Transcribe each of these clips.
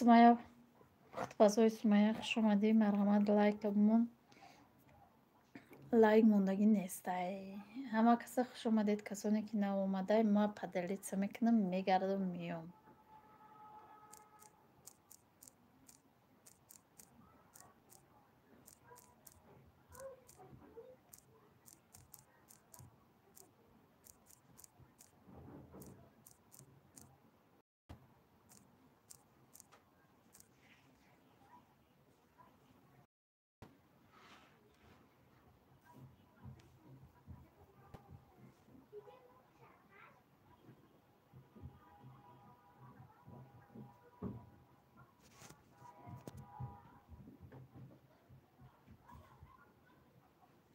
Сумайя, пухтупазҳои Сумайя, хуш омадӣ. Марҳамат, лайка бимон. Лайк мондагӣ нестай. Ҳама каса хуш омадед, касоне ки навомадай, ма поделиться мекунам, мегардам, меём.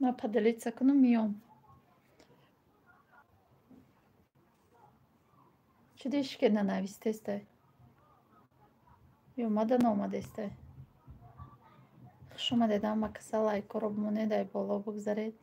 Ма поделиться кунам, меём. Чӣ диши ки нанавистестай? Ё мада наомадестай? Хуш омадед ҳама каса, лайкҳоро бимонед, ай боло бигзаред.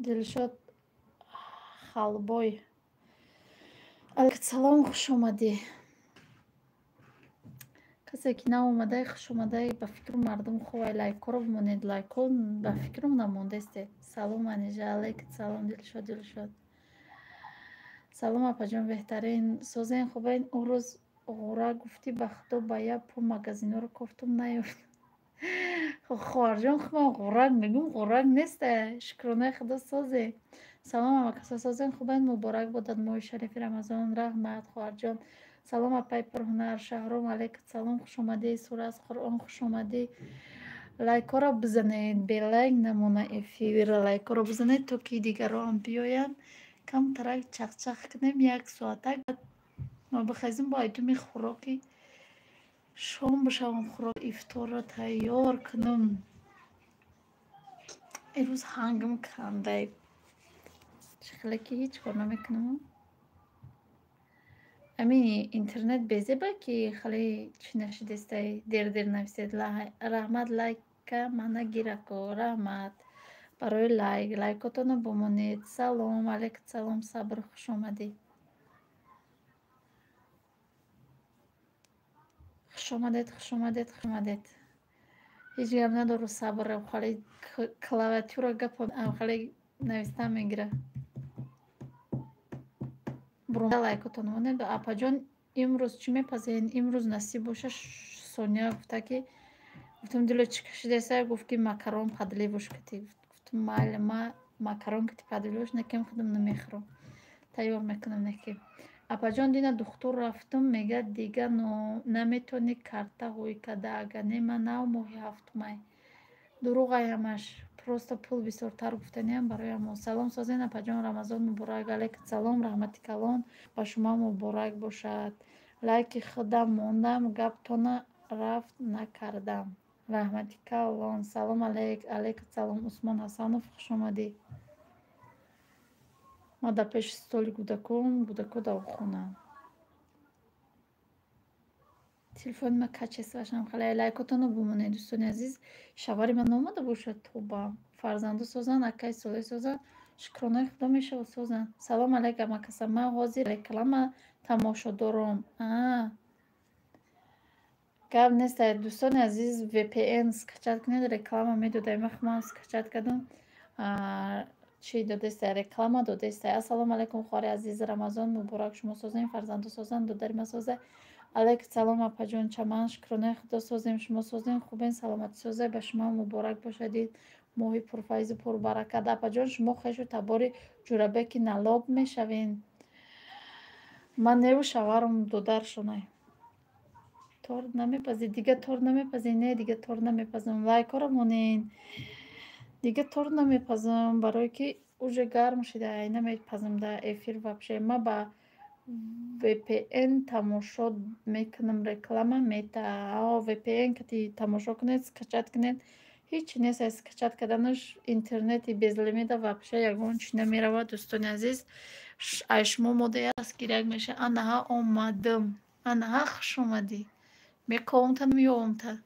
Дилшод Халбой. Алайкусалом, хуш омадӣ. Касе ки наомадай, хуш омадай. Ба фикру мардум хувай, лайкҳоро бимонед, лайкҳо ба фикрум намондесте. Салом, Анижа, алайкусалом, Дилшод, Дилшод. Салом, апаҷон, беҳтарин. Созен, хубен? Он рӯз ғура гуфтӣ, ба худо ба як по магазинҳоро кофтум, наёфтам. Хоҳарҷон, хубам ғурак мегӯм, ғурак неста. Шукронаи худо, созе. Салом, ҳамакаса, созен, хубен? Муборак бодад моҳи шарифи Рамазон. Раҳмат, хоҳарҷон. Салом, апаи пурҳунар. Шаҳром, алайкусалом, хуш омадӣ. Сура аз Қуръон, хуш омадӣ. Лайкҳоро бизанед, белайк намона эфир. Лайкҳоро бизанед, то ки дигарон биёянд. Камтарак чақчақ кунем, як соатак. Ма бихезем, бо айтуми хӯроки шом бишавам, хӯрок ифторро тайёр кунам. Ирӯз ҳангм кандай. Чӣ хеле ки ҳеҷ кор намекунам. Ами интернет безеба ки хеле чӣ нашидестай, дер-дер нависед. Раҳмат, лайка мана гирако. Раҳмат барои лайк. Лайкотонро бимонед. Салом, алайкусалом, Сабр, хуш омадӣ. Хуш омадед, хуш омадед, хуш омадед. Ҳеҷ гап надору, Сабр, хеле клавиатура гап хеле навистан мегира. Лайкотон монед. Апаҷон, имрӯз чӣ мепазед? Имрӯз насиб боша, Соня гуфта ки, гуфтам, дило, чӣ кашидеса? Гуфт ки макарон подливош кати. Гуфтам, майли, ма макарон кати подливош некем, худам намехӯрам. Тайёр мекунам неки. Апаҷон, дина духтур рафтум, мегӯяд, дига наметавонӣ карта ҳӯй карда, агар не ман нав моҳи ҳафтумай. Дурӯғай ҳамаш. Просто пул бисёртар гуфтаниам барои ҳамон. Салом, созен, апаҷон, Рамазон муборак. Алайкусалом, раҳмати калон, ба шумо муборак бошад. Лайки худам мондам, гаптона рафт накардам. Раҳмати калон. Салом алейк, алайкусалом, Усмон Ҳасанов, хуш омадӣ. Ма дар пеши столи кӯдакон, кӯдако дар хона. Телефони ма качествашам хеле. Лайкотонро бимонед, дӯстони азиз. Шавари ман наомада бошад, тоба. Фарзандо созанд, акаи соле созанд. Шукронаи худо мешавад, созанд. Салом алейк, ҳамакаса. Ман ҳозир реклама тамошо дорам. Гап нест, дӯстони азиз, VPN скачать кунед, реклама медода. Ман скачать кардам. Чӣ додестай? Реклама додестай. Ассалому алайкум, хоҳари азиз, Рамазон муборак, шумо созем, фарзандо созанд, додари ман соза. Алайкусалом, апаҷон, чаман, шукронаи худо, созем, шумо созем, хубен, саломатӣ созай, ба шумо муборак бошад ин моҳи пурфайзу пурбаракат. Апаҷон, шумо хешу табори Ҷурабеки налог мешавен? Ман неву, шаварам додаршонай. Торт намепазӣ? Дига торт намепазӣ? Не, дига торт намепазам. Лайкҳоро монен. Дига торт намепазам, барое ки уже гарм шуда, намепазам дар эфир вообще. Ма ба VPN тамошо мекунам, реклама мета. VPN кати тамошо кунед, скачать кунед. Ҳеҷ нест аз скачать карданаш, интернети безлимита, вообще ягон чӣ намеравад, дӯстони азиз. Ай шумо модаи аст гиряк меша. Анаҳа омадам. Анаҳа, хуш омадӣ. Мековамта, меёвамта.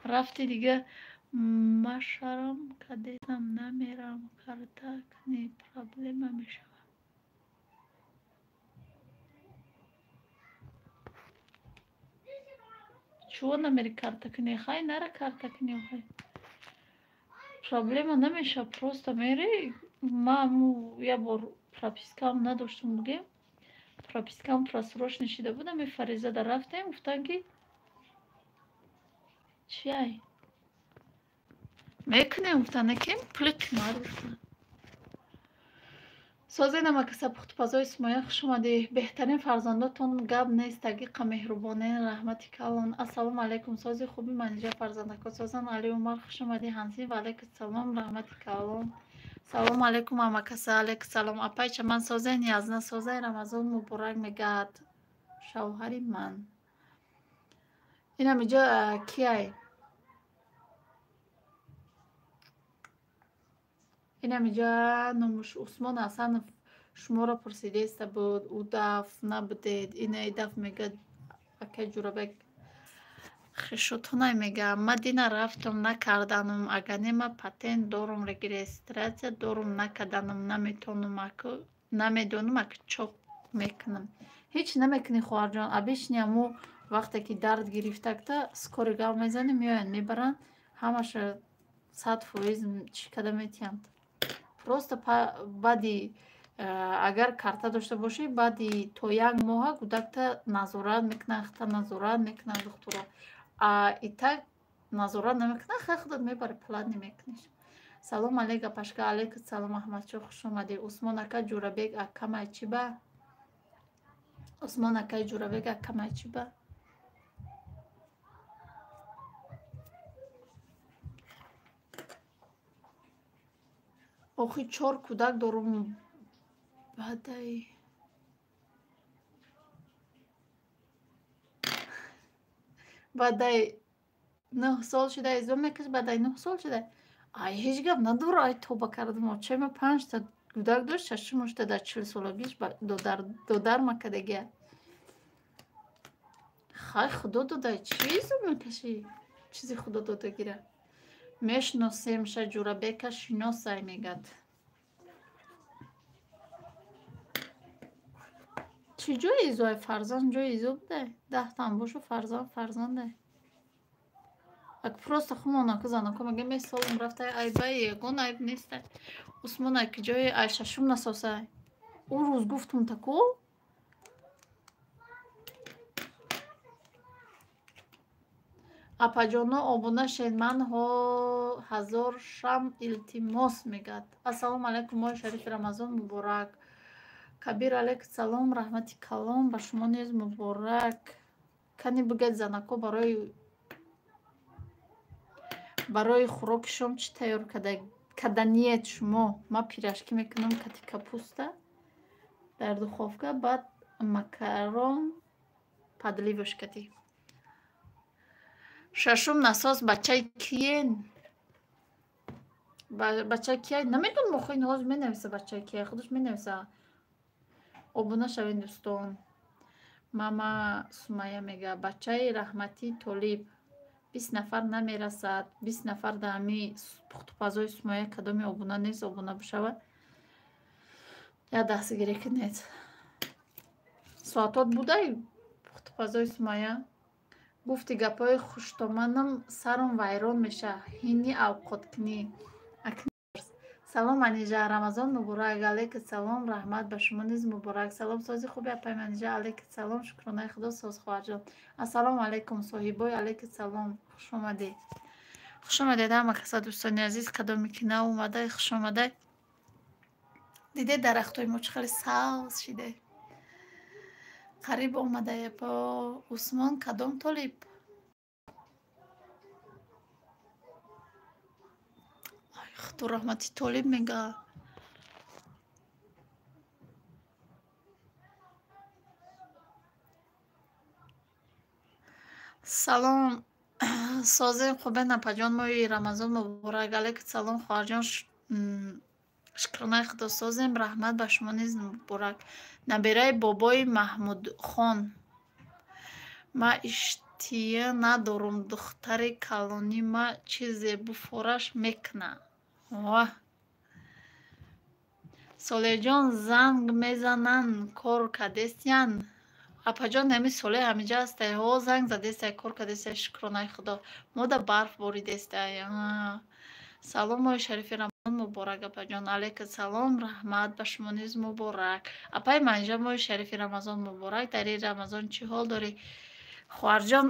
Рафти дига машарам кадесам намерам карта кни проблема мешавад. Чего намери карта кни? Хай нара карта кни хай. Проблема намеша, просто мери. Ма я бор пропискам надоштум бугем. Пропискам просрочный шида будам, и Фаризада рафтем, гуфтан ки чи ай? Мекунем, гуфтан, ки пули қимат гуфтан. Созед намакаса пухтупазои Сумоя, хуш омадӣ. Беҳтарин фарзандотон гап нест, дақиқа меҳрубонен, раҳмати калон. Ассалому алайкум, сози хуби Манижа фарзандако созан. Али Умар, хуш омадӣ. Ҳансин, ва алайкум салом, раҳмати калон. Салому алайкум ҳамакаса, алайкум салом. Апайча ман созен, язна созай, Рамазон муборак мегӯяд шавҳари ман. Инам иҷо кияй? Инам иҷа номуш Усмон Ҳасанов шуморо пурсидеста буд, ӯ даф набудед. Ина и даф мегӯяд акай Ҷурабек хешотонай мега. Ма дина рафтам накарданам, агар не ма патент дорум, регистрация дорум, накарданам, наметонам, намедонам ака чоп мекунам. Ҳеч намекунӣ хоҳарҷон, обычный аму вақте ки дард гирифтакта скорый гав мезанӣ, меоянд мебаранд, ҳамаша 100% чӣ када метиҳанд. Просто баъди агар карта дошта бошӣ, баъди то як моҳа кӯдакта назорат мекунанд, хата назорат мекунанд духтуро. А и так назорат намекунанд, хай худат мебари платный мекуниш. Салом алейк апашка, алейкум салом Аҳмадшо, хуш омадӣ. Усмон ака Ҷурабек акамай чӣ ба? Усмон акай Ҷурабек акамай чӣ ба? Охи 4 кӯдак дорум, баъдай 9 сол шуда изо мекаш, баъдай 9 сол шуда. Ай ҳеҷ гап надора, ай тоба кардам. Очама 5 та кӯдак дошт, шашумашта дар 40 солагиш додар макадагия. Хай худо додай, чӣ изо мекашӣ? Чизи худо додагира. Мешносемша Ҷурабека шиносай мегӯяд. Чӣ ҷои изои фарзанд, ҷои изо будай? 10 тан бошу фарзанд фарзандай. Ак просто хумонаку занаку мегӯям, ме солам рафтай, айбай ягон айб нестай. Усмон ак ҷои ай шашум насосай. Ӯ рӯз гуфтум таку. Апаҷоно обуна шед, ман ҳазор шам илтимос мегӯяд. Ассалому алайкум, моҳи шарифи Рамазон муборак. Кабир алайкум салом, раҳмати калом ба шумо низ муборак. Кани бигӯед занако барои хӯроки шом чӣ тайёр каданиед шумо? Ма пирашки мекунам кати капуста дар духовка, баъд макарон подливаш кати. Шашум насос бачаи киен? Бачаи кияй? Намедонам, охо ин ҳозир менависа бачаи кияй, худаш менависа. Обуна шавед дӯстон. Мама Сумая мега бачаи раҳматӣ Толиб. 20 нафар намерасад. 20 нафар дар ҳами пухтупазои Сумая кадоми обуна нест, обуна бишавад. Я дастгирӣ кунед. Соатот будай пухтупазои Сумая? Гуфти гапҳои хуштоманам сарам вайрон меша. Ҳини авқоткунӣ. Салом Манижа, Рамазон муборак. Алейкум салом, раҳмат ба шумо низ муборак. Салом сози хуби апай Манижа, алейкум салом, шукронаи худо соз хоҳарҷон. Ассалому алайкум соҳибой, алейкум салом, хуш омадед. Хуш омадед ҳама каса дӯстони азиз, кадоме ки нав омадай, хуш омадай. Дидед дарахтои мо чӣ хеле сабз шиде. Қариб омадай апо. Усмон кадом толиб? Худо раҳмати Толиб мега. Салом созем хубен апаҷон, моҳи Рамазон муборак. Алейкум салом хоҳарҷон, шукронаи худо созем, раҳмат ба шумо низ муборак. Набираи бобои Маҳмудхон. Ма Тия надорум, духтари калони ма чизе буфораш мекуна. Ваҳ! Солеҳҷон занг мезананд, кор кардестиян? Апаҷон, ҳами Солеҳ ҳамиҷа ҳастай. Ҳо, занг задестай, кор кардестай, шукронаи Худо. Мода барф боридестай. Салом, моҳи шарифи Рамазон муборак, апаҷон. Алейкум салом, раҳмат, ба шумо низ муборак. Апаи Манижа, моҳи шарифи Рамазон муборак. Дар ин Рамазон чӣ ҳол дорӣ? Хоҳарҷон,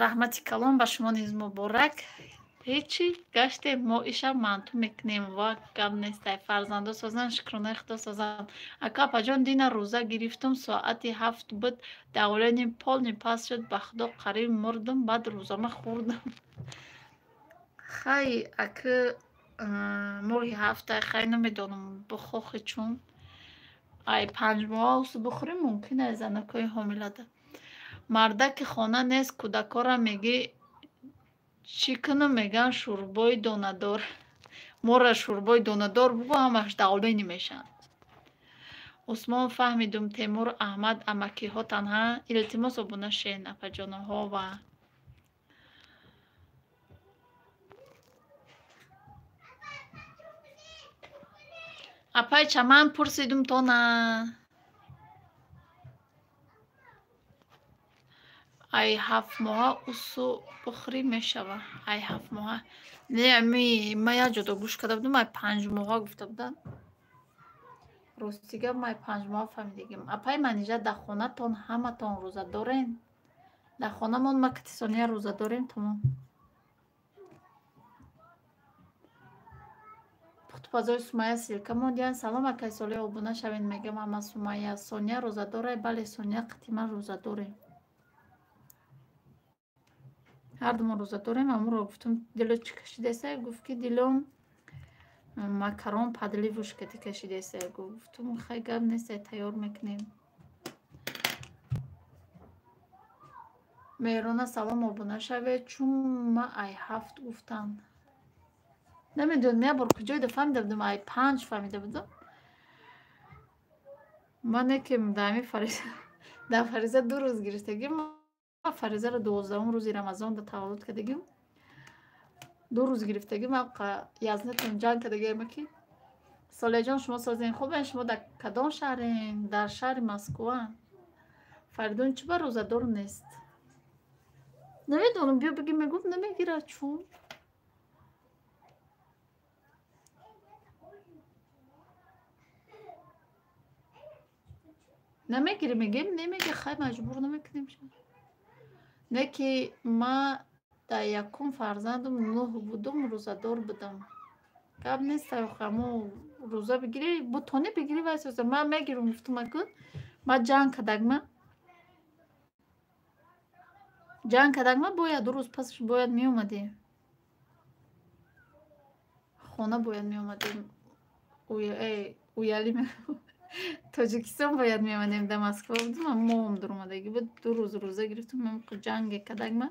раҳмати калон, ба шумо низ муборак. Ҳечи, гаштем, мо ишам манту мекунем. Ва гап нестай, фарзандо созанд, шукронаи Худо созанд. Ака, апаҷон, дина рӯза гирифтум, соати 7 буд, давление полный паст шуд, ба Худо қариб мурдум, баъд рӯзама хӯрдам. Хай, аки моҳи ҳафта, хай намедонам, бихохи чун ай 5 моҳа усу бихӯрӣ мумкин ай занакҳои ҳомилада. Мардаки хона нест, кӯдакҳоро мегӣ чӣ кунам, мегӯянд шӯрбои донадор. Мора шӯрбои донадор бугӯ, ҳамаш давление мешаванд. Усмон фаҳмидум, Темур, Аҳмад амакиҳотан, ҳа? Илтимос обуна шен, апаҷоноҳо ва апай чаман пурсидум тона. Ай 7 моҳа усу бухӯрӣ мешава. Ай 7 моҳа. Не, ами ма як ҷо гӯш карда будам, ай 5 моҳа гуфта буданд. Рости гап, ма ай 5 моҳа фаҳмидагим. Апай Манижа, дар хонатон ҳаматон рӯза дорен? Дар хонамон ма кати Сония рӯза дорем, тамом. Пухтупазои Сумайя ссылка мондиянд. Салом, акай Солеҳ, обуна шавед, мегӯям ама Сумайя. Сония рӯза дорай? Бале, Сония қати ман рӯза дорем. Ҳардумон рӯза дорем. Амуро гуфтум, дило чӣ кашидесай? Гуфт ки дилом макарон подливушкати кашидесай. Гуфтум, хай гап нестай, тайёр мекунем. Меҳрона, салом, обуна шавед, чун ма ай 7 гуфтам. Намедонам, як бор куҷоида фаҳмида будам, ай 5 фаҳмида будам. Ман неки дар ҳамин дар Фариза 2 рӯз гирифтагим. Фаризаро 12 рӯзи Рамазон да таваллуд кардагим. 2 рӯз гирифтагим, язнатон ҷанг кардагиама ки Солеҳҷон, шумо созен хубен, шумо дар кадом шаҳрен? Дар шаҳри Москва. Фаридун чӣ ба рӯзадор нест? Намедонам, биё бигӣ, мегуфт намегирад чун. Намегирӣ, мегем, немеги, хай маҷбур намекунем. Не ки ма дар якум фарзандум 9 будум, рӯзадор будам. Гап нест, ҳамо рӯза бигирӣ, бутонӣ бигирӣ, вай соза. Ман мегирам, гуфтум акун. Ма ҷанг кардагма. Ҷанг кардагма, бояд 2 рӯз пасаш бояд меомадем. Хона бояд меомадем. Уяли Тоҷикистон бояд меомадем, дар Москва будум, моҳам дуромадагӣ буд. 2 рӯз рӯза гирифтум, ҷанге кардагма.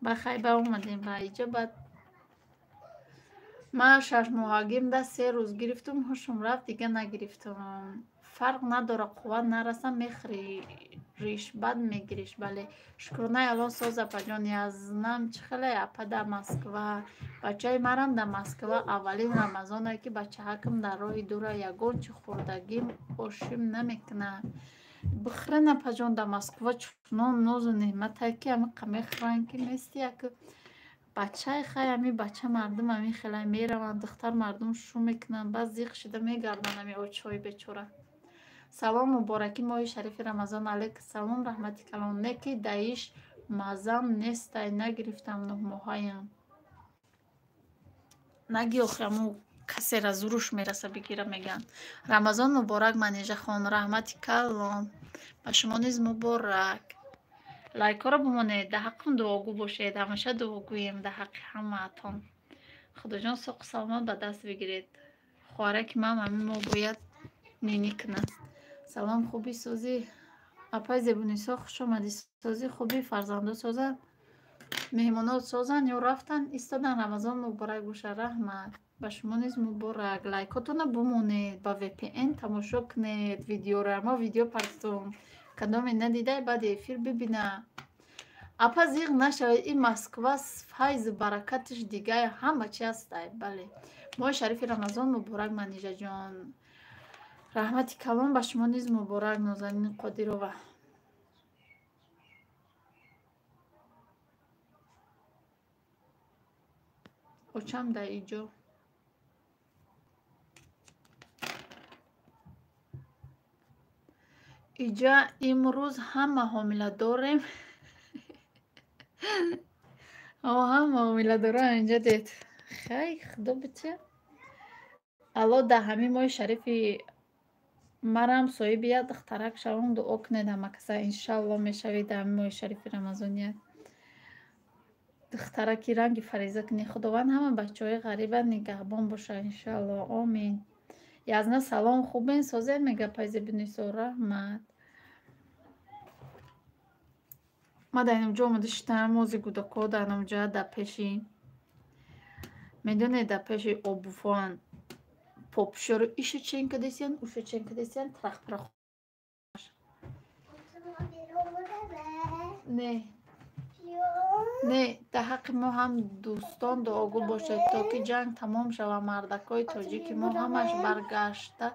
Ба хай ба омадем ба иҷа, баъд ман 6 моҳагим да 3 рӯз гирифтум, ҳушум рафт, дига нагирифтум. Фарқ надора, қувват нараса, мехӯриш, баъд мегириш. Бале, шукронаи Аллоҳ, соз апаҷон, язнам чӣ хеле апа дар Москва. Бачаи марам дар Москва аввалин Рамазоне ки бачаҳакам дар роҳи дура ягон чӣ хӯрдагим ошим намекунад. Бихӯрен апаҷон, дар Москва чунон нозу неъмате ки ҳамиқа мехӯранд ки нести як бачаи хай, ҳами бача мардум ҳами хелай мераванд, духтар мардум шу мекунанд, баъд зиқ шида мегарданд ҳами очҳои бечора. Салом, муборакӣ моҳи шарифи Рамазон. Алейкум салом, раҳмати калон. Не ки даиш мазам нестай, нагирифтам 9 моҳаям. Наги охи, ҳамун касера зуруш мераса бигира, мегӯянд. Рамазон муборак, Манижахон, раҳмати калон. Ба шумо низ муборак. Лайкҳоро бимонед, дар ҳаққам дуогӯ бошед, ҳамеша дуогӯем дар ҳаққи ҳамаатон. Худоҷон соқу саломат ба даст бигиред. Хоҳараки ман ҳамин моҳ бояд нинӣ кунад. Салом, хубӣ созӣ? Апай Зебунисо, хуш омадӣ. Созӣ хубӣ, фарзандо созанд, меҳмонот созанд ё рафтан истодан? Рамазон муборак боша, раҳмат. Ба шумо низ муборак. Лайкотонро бимонед, ба VPN тамошо кунед видеоро. Ма видео партом. Кадоме надидай, баъди эфир бибина. Апа зиғ нашавед, ин Москва файзу баракаташ дигар ҳама чи ҳастай. Бале. Моҳи шарифи Рамазон муборак, Манижаҷон. Раҳмати калон ба шумо низ муборак, Нозанин Қодирова. Очам дар иҷо. Иҷа имрӯз ҳама ҳомиладорем. Ҳама ҳомиладорам инҷа дед. Хай, худо битя. Алло, дар ҳамин моҳи шарифи марам соҳиби як духтарак шавам, дуо кунед ҳама каса. Иншалло мешавед дар ҳамин моҳи шарифи Рамазон як духтараки ранги фариза кунед. Худованд ҳама бачаҳои ғариба нигаҳбон бошад, иншалло. Омин. Язна салом, хубен созен мега Пайзебинисо, раҳмат. Ма дар инҷо омада шитам, ози гудако дар инҷа дар пеши, медонед, дар пеши обуфоан попшоро иша чен кадесиян, уша чен кадесиян, трах-прах. Не. Не, дар ҳаққи мо ҳам дӯстон дуогӯ бошед, то ки ҷанг тамом шавад, мардакҳои тоҷики мо ҳамаш баргашта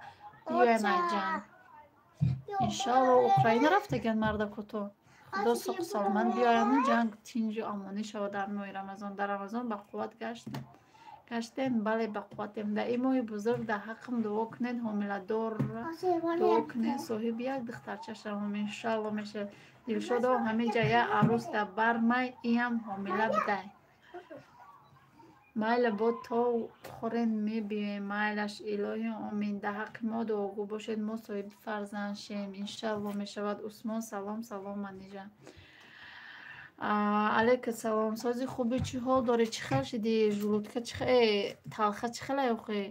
биёянд аз ҷанг. Иншалло Украина рафтагианд мардакото. Худо соқу саломат биёянд, ҷанг тинҷу амонӣ шавад дар моҳи Рамазон. Дар Рамазон ба қувват гаштем, бале ба қувватем. Дар ин моҳи бузург дар ҳаққам дуо кунед, ҳомиладорро дуо кунед, соҳиби як духтарча шавам, иншалло мешавад. Дилшодо ҳамиҷа як арӯс дар бармай, иам ҳомила будай. Майла бо то хӯрен мебиёем, майлаш илоҳи омин. Дар ҳаққи мо дуогӯ бошед, мо соҳиби фарзанд шем, иншалло мешавад. Усмон салом, салом Манижа. Алейка салом. Сози хуби чӣ ҳол дорӣ? Чӣ хел шидӣ? Жулудка чӣ талха чӣ хелай охи?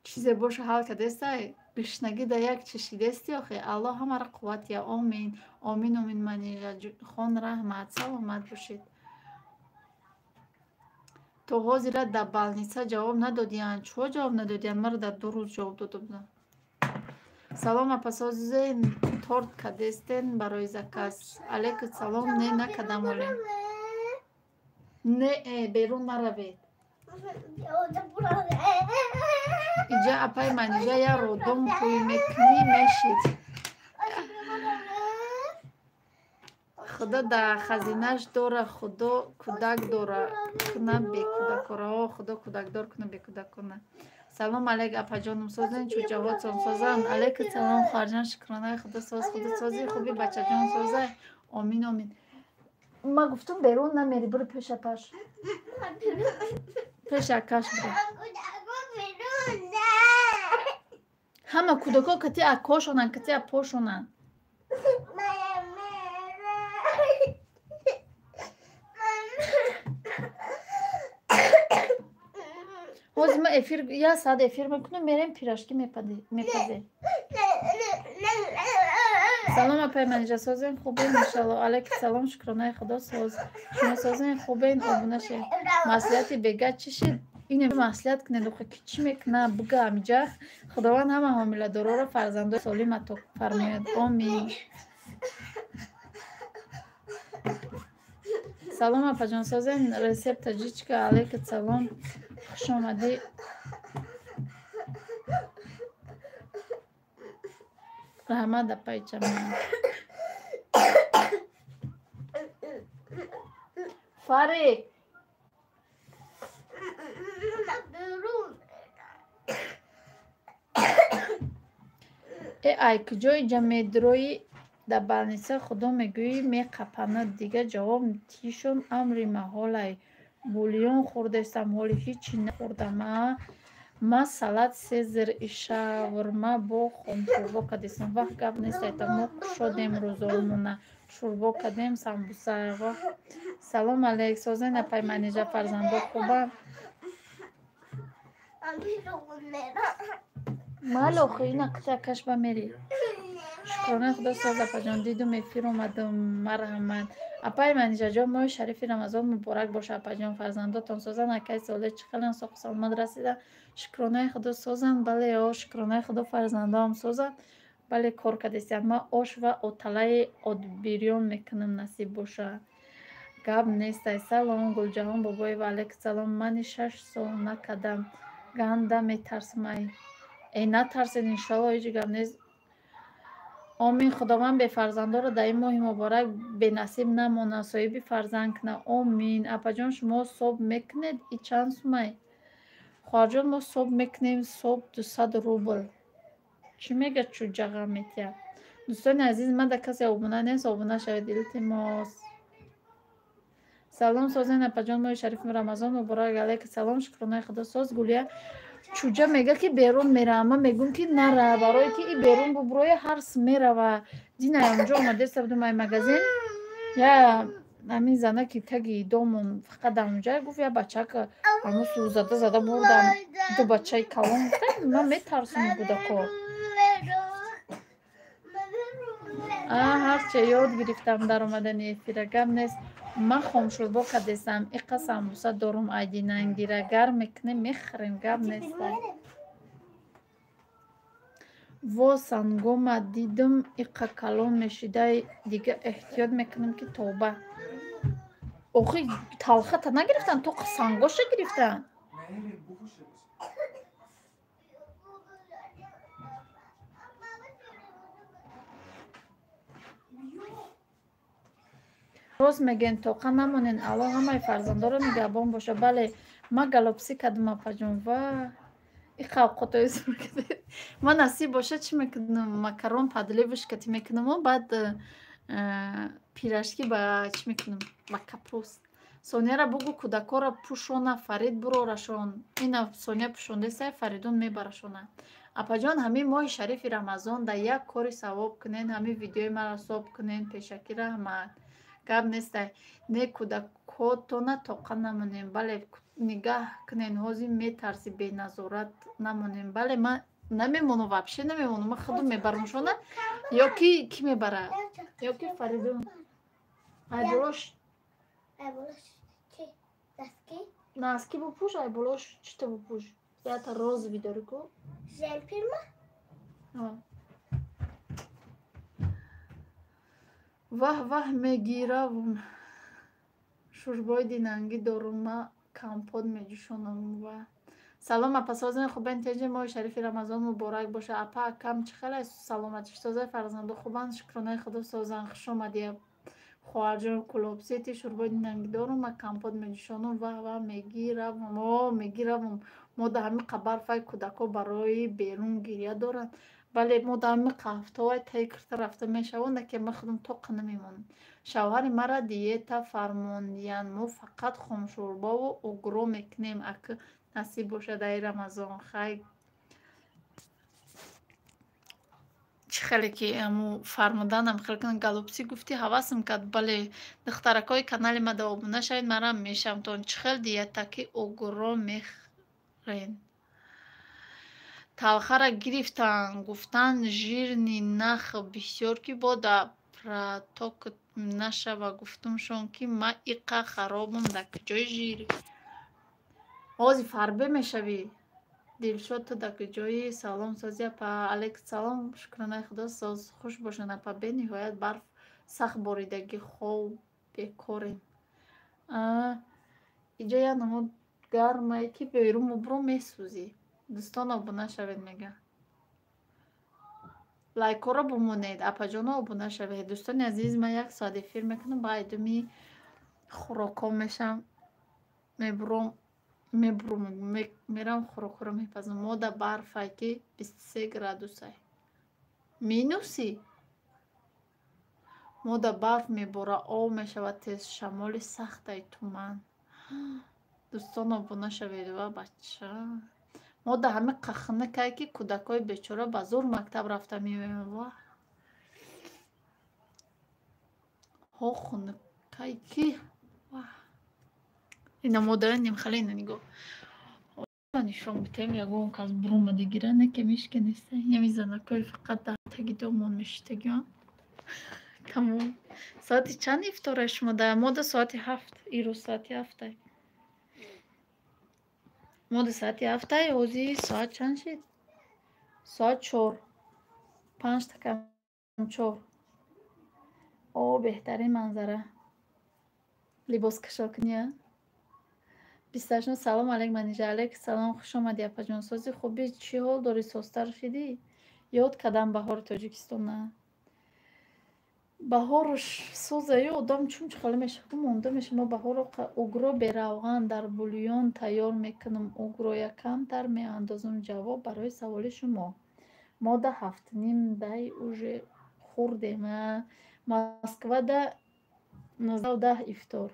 Чизе боша ҳал кадестай? Гушнагӣ дар як чашидести охи? Аллоҳ ҳамаро қувват я. Омин. Омин, омин Манижа хон, раҳмат. Саломат бошед. То ҳозира дар балница ҷавоб надодиянд. Чо ҷавоб надодиянд? Маро дар 2 рӯз ҷавоб дода буданд. Салом апа, созен торт кадестен барои заказ. Алейкум салом. Не, накадам оле. Не, берун наравед. Иҷа апаи Манижа як родом пӯй мекунӣ мешид. Худо дар хазинаш дора, Худо кӯдак дора, куна бекӯдакора. Худо кӯдакдор куна бекӯдакона. Салом алейк апаҷонум, созен чӯҷаҳотон созан. Алейкум салом хоҳарҷон, шукронаи Худо соз, Худо сози хуби бачаҷон созай. Омин, омин. Ма гуфтум берун намери, буро пеш апаш. Пеш акаш буро. Ҳама кӯдако кати акошонанд, кати апошонанд. Ҳозир ма эфир як соат эфир мекунам, мерем пирожки мепазем. Салом апай Манижа, созен хубен иншалло. Алейкум салом, шукронаи Худо соз. Шумо созен хубен, обуна шед. Маслиҳати бега чӣ шид? Ине маслиҳат кунед, охи ки чӣ мекуна буга амиҷа. Худованд ҳама ҳомиладороро фарзандои солим ато фармояд. Омин. Салом апаҷон, созен рецепт таҷичка. Алейкум салом, хуш омадӣ. Раҳмат апайчаман. Фарик. Ай куҷо иҷа медрои дар балница Худо мегӯӣ меқапанад. Дига ҷавоб тишон амри маҳолай. Бульон хӯрдестам, ҳоли ҳичи нахӯрдам. Ма салат сезар ишаврма бо хомшӯрбо кадестам. Вақт гап нест, айта мо кушодем рӯзомона. Шӯрбо кадем, самбуса. Салом алейк, созен апай Манижа, фарзандо хубанд? Мало охи, ина қитакаш ба мери. Шукронаи Худо соз апаҷон, дидум эфир омадум, марҳамат. Апай Манижаҷон, моҳи шарифи Рамазон муборак боша апаҷон, фарзандотон созанд, акай соле чӣ хелан соқу саломат расида. Шукронаи Худо созанд, бале о, шукронаи Худо фарзандоам созанд. Бале, кор кардестиям. Ман ош ва оталаи одбирён мекунам, насиб боша. Гап нестай. Салом, Гулҷаҳон Бобоева, алайкум салом. Мани 6 сол накардам. Ганда метарсам ай. Э, натарсед, иншоалло, ҳеҷ гап нест. Омин, Худованд бефарзандоро дар ин моҳи муборак бенасиб намонад, соҳиби фарзанд кунад. Омин. Апаҷон, шумо соб мекунед? И чанд сумай? Хоҳарҷон, мо соб мекунем, соб 200 рубл. Чӣ мега, чӯҷаға метиҳад? Дӯстони азиз, ман дар касе обуна нест, обуна шавед, илтимос. Салом, созен, апаҷон, моҳи шарифи Рамазон муборак. Алайкум салом, шукронаи Худо, соз. Гулия, чӯҷа мега, ки берун меравам. Ман мегӯм, ки нара, барое ки и берун бубуроя, ҳарс мерава. Динай онҷо омадеста будум ай магазин, я ҳамин занаки таги домон фақат дар онҷа гуфт, я бачака ҳамун су зада зада бурдам, ду бачаи калон. Гуфтам, ман метарсум кӯдако. Ҳарче ёд гирифтам дар омадани эфира, гап нест. Ман хомшӯрбо кардестам, иқа самбуса дорум, айдинангира гарм мекунем, мехӯрем, гап нест. Во, сангома дидум, иқа калон мешидай, дига эҳтиёт мекунам, ки тоба. Охи, талхата нагирифтан, то сангоша гирифтан. Рост мегӯен, тоқа намонен, Аллоҳ ҳамаи фарзандоро нигаҳбон боша. Бале, ман галопсӣ кардам, апаҷон, ва иқа овқотҳои зур кардед. Ман насиб боша, чӣ мекунам? Макарон подливочкати мекунаму баъд пирожки ба чӣ мекунам? Ба капуст. Сонияра бугӯ, кӯдакҳоро пӯшона, Фарид бурорашон. Ина Сония пӯшондесай, Фаридун мебарашона. Апаҷон, ҳамин моҳи шарифи Рамазон дар як кори савоб кунен, ҳамин видеои маро соб кунен, пешакӣ раҳмат. Гап нестай. Не, кӯдакҳотона тоқа намонем. Бале, нигаҳ кунен, ҳозир метарси, беназорат намонем. Бале, ман намемонам, вообще намемонам. Ман худам мебарамшона ё ки кӣ мебарад? Ё ки Фаридун. Айболош. Носки бупӯш, айболош чита бупӯш. Ята розовый дорӣ ку? Ваҳ, ваҳ, мегиравум. Шӯрбои динангӣ дорум, ман компот меҷӯшонам ва. Салом, апа, созен, хубен, теҷи, моҳи шарифи Рамазон муборак боша. Апа, акам чӣ хел аст, саломатиш созай, фарзандо хубанд, шукронаи Худо, созанд. Хуш омадӣ, хоҳарҷон. Кулобсети, шӯрбои динангӣ дорум, ман компот меҷӯшонам. Ваҳ, ваҳ, мегиравум, о, мегиравум. Мо дар ҳамин қа барфай кӯдакҳо барои берун гиря доранд. Бале, мо дар ҳамин қа ҳафтаҳои таи кирта рафта мешаванд, ки ман худам тоқа намемонам. Шавҳари мара диета фармондиянд, мо фақат хомшӯрбову угро мекунем, ак насиб бошад ай Рамазон. Хай, чӣ хеле ки аму фармуданам хел кунам, галопсӣ гуфтӣ, ҳавасам кард. Бале, духтаракҳои канали мада обуна шавед, марам мешавамтон. Чӣ хел диета, ки угро мехӯрен? Талхара гирифтанд, гуфтанд, жирный нах бисёр, ки бода проток нашава. Гуфтумшон, ки ман иқа харобам, дар куҷои жир? Ҳози фарбе мешавӣ. Дилшод, ту дар куҷоӣ? Салом, сози, апа. Алайкум салом, шукронаи Худо, соз. Хуш бошед, апа. Бениҳоят барф сахт боридагӣ, хов бекорем. Иҷо як намуд гармае, ки берун мубро месӯзӣ. Дӯстон, обуна шавед, мега. Лайкҳоро бумонед, апаҷоно, обуна шавед. Дӯстони азиз, ман як соат эфир мекунам, ба айдуми хӯрокҳо мешам, мебуром, мебуром, мерам, хӯрокҳоро мепазам. Мо дар барфай, ки 23 градусай. Минуси? Мо дар барф мебора, об мешавад тез, шамоли сахтай, туман. Дӯстон, обуна шавед ва бача. Мо дар ҳамин қахнакае, ки кӯдакҳои бечора ба зӯр мактаб рафта меоянд. Ва ҳо, хунукай ки ина мода нимхала, ина нигоҳ нишон битем, ягон кас буромада гира, не ки мишка неста. Инами занакҳои фақат дар таги домон мешитагиён. Тамом. Соати чанд ифтора шумо? Да мода соати 7, ирӯз соати 7-ай. Мода соати 7-ай, ҳозир соат чанд шид? Соат 4. 5 кам 4. О, беҳтарин манзара. Либос кашокунӣ. 28. Салом алейк, Манижа. Алейк салом, хуш омадӣ, апаҷон. Сози хубӣ, чӣ ҳол дорӣ, созтар шидӣ? Ёд кардам баҳори Тоҷикистона. Баҳорш созаю одам чун чӣ хеле мешавад, монда мешавад. Ма баҳорро угро беравған дар бульон тайёр мекунам. Угроя камтар меандозам. Ҷавоб барои саволи шумо. Мода 7:30 дай уже хӯрдем. Москвада 19:10 ифтор.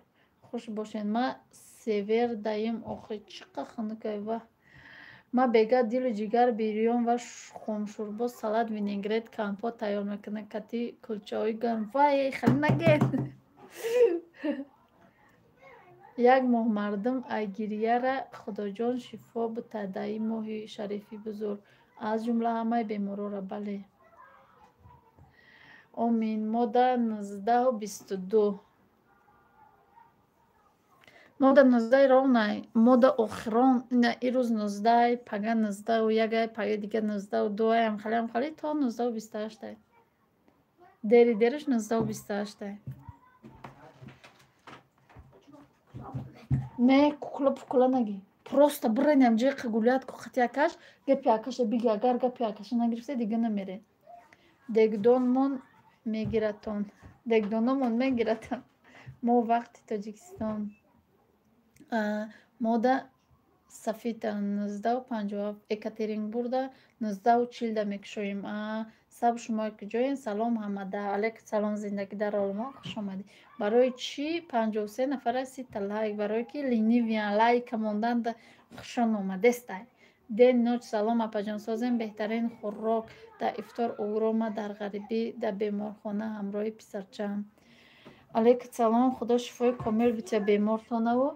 Хуш бошед. Ма север даем охи чӣ қа хунукай ваҳ. Ма бега дилу ҷигар бирён ва хомшӯрбо, салат, винегрет, компот тайёр мекунам. Кати кулчаҳои гарм. Вай, хеле наге. Як моҳ мардум ай гирьяра Худоҷон шифо бита дар ин моҳи шарифи бузург. Аз ҷумла ҳамаи беморора. Бале. Омин. Мода 19:22. Мода 19 ровнай. Мода охирон ина ирӯз 19, пага 19:01, пага дига 19:02, амхали амхали то 19:28. Дери дериш 19:28. Не, кукла пукла наги. Просто бирен ҷиқи гулят ку қати акаш, гапи акаша биги, агар гапи акаша нагирифта дига намере. Дегдонмон мегиратон. Дегдономон мегиратон. Мо вақти Тоҷикистон. Мода Сафита 19:57, Екатеринбургда 19:40 мекушоем. Сабр шумо куҷоен? Салом ҳамада. Алейкум салом, зиндагӣ дар олмон, хуш омадӣ. Барои чӣ 53 нафара 30 лайк? Барое ки ленивиян лайка монданд хушон омадестай. День ночь салом апаҷон, созем беҳтарин хӯрок дар ифтор угро. Ма дар ғарибӣ дар беморхона ҳамроҳи писарчаам. Алейкум салом, худо шифои комил бития бемортонаву.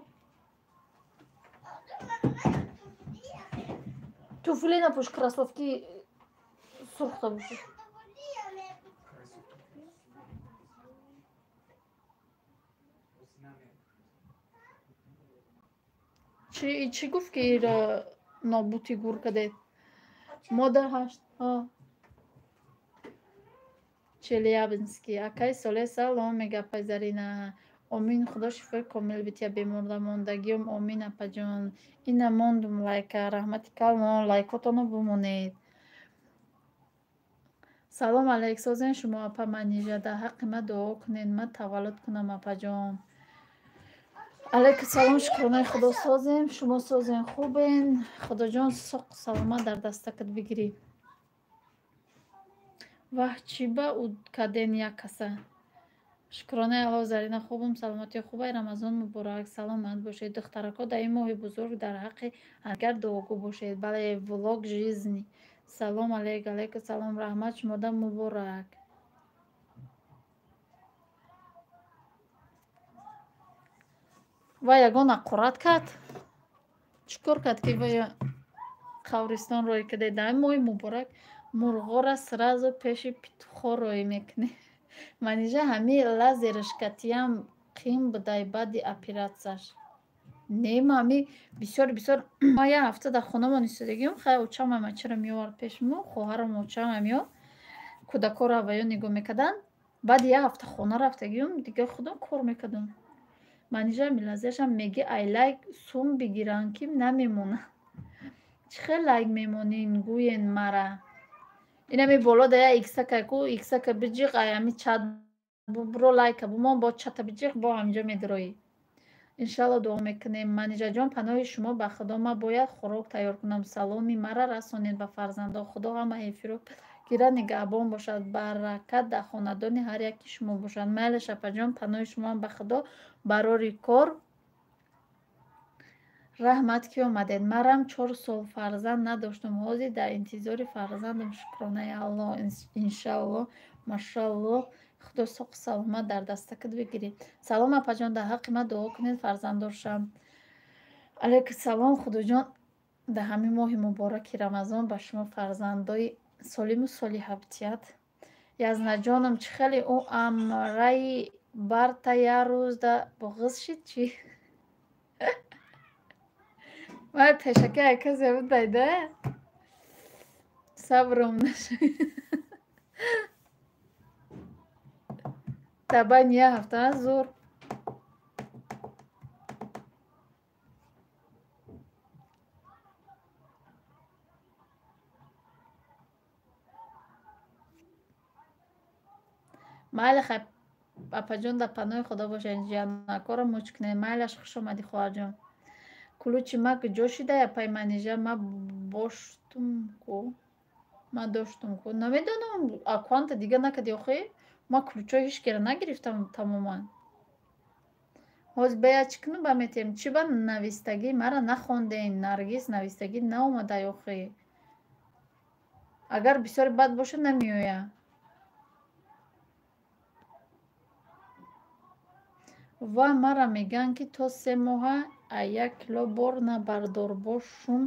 Туфли напӯш, кроссовки сурхта бошад. Чӣ гуфт ки ира нобути гур кардед? Мода 8. Челябинский. Акай Соле салом мега апай Зарина. Омин, худо шифои комил бития бемордамондагиём. Омин апаҷон. Ина мондум лайка. Раҳмати калон, лайкотонро бимонед. Салом алейк, созен шумо апа Манижа. Дар ҳаққи ма дуо кунед, ма таваллуд кунам апаҷон. Алейкум салом, шукронаи худо созем, шумо созен, хубен. Худоҷон соқ саломат дар дастакат бигирӣ. Ваҳ, чӣ ба ӯ каден як каса. Шукронаи Аллоҳ Зарина, хубум, саломатии хубай. Рамазон муборак, саломат бошед. Духтарако дар ин моҳи бузург дар ҳаққи ҳамдигар дуогӯ бошед. Бале, влог жизни. Салом алейк, алейкум салом, раҳмат шумода муборак. Вай ягон аққурат кард? Чӣ кор кард ки вай қабристон рӯй кардед? Дар ин моҳи муборак мурғора сразу пеши петухо рӯй мекунед. Манижа ҳами лазерашкатиям қим будай баъди оператсияш. Не, ма ҳами бисёр бисёр ма як ҳафта дар хонамон истодагиам, хай очам ама чиро меовард пеши мо, хоҳарам очам ҳамиё кӯдакҳоро авваё нигоҳ мекарданд. Баъди як ҳафта хона рафтагиам, дига худам кор мекардам. Манижа милазияшам меги ай лайк сум бигиранд ки намемонанд. Чӣ хел лайк мемонин гӯен мара. Инами боло да я иксака ку иксака биҷиқ ай ҳами чат бро лайка бумон бо чата биҷиқ бо ҳаминҷо медироӣ. Иншалло дуо мекунем. Манижаҷон, паноҳи шумо ба худо. Ма бояд хӯрок тайёр кунам. Саломи мара расонед ба фарзандон. Худо ҳама эфиро гира нигаҳбон бошад. Баракат дар хонадони ҳар яки шумо бошад. Майлаш апаҷон, паноҳи шумоам ба худо. Барори кор раҳмат ки омадед. Марам 4 сол фарзанд надоштум. Ҳозир дар интизори фарзандам. Шукронаи Аллоҳ. Иншаллоҳ, машаллоҳ. Худо соқу саломат дар дастакат бигирӣ. Салом апаҷон, дар ҳаққи ман дуо кунед фарзанддор шавам. Алейкум салом, худоҷон дар ҳамин моҳи мубораки Рамазон ба шумо фарзандои солиму солиҳа битиҳад. Язнаҷоном, чӣ хеле ӯ амраи барта як рӯзда буғиз шид чӣ? Ман пешаки ай касе будайда? Сабром нашуд. Дар байни як ҳафта зур. Майли хай апаҷон, дар паноҳи Худо бошед. Ҷиянакоро муч кунед. Майлаш, хуш омадӣ, хоҳарҷон. Кулучи ма куҷо шидай, апаи Манижа? Ма боштум ку, ма доштум ку, намедонам. Аккаунта дига накарди охи? Ма ключҳои ҳеч кера нагирифтам тамоман. Ҳозир бая чӣ кунам, ба метем? Чӣ ба навистагӣ мара нахонден? Наргиз, навистагӣ наомадай охи. Агар бисёри бад боша, намеояд. Ва мара мегӯянд, ки то 3 моҳа як кило бор набардор. Бо шум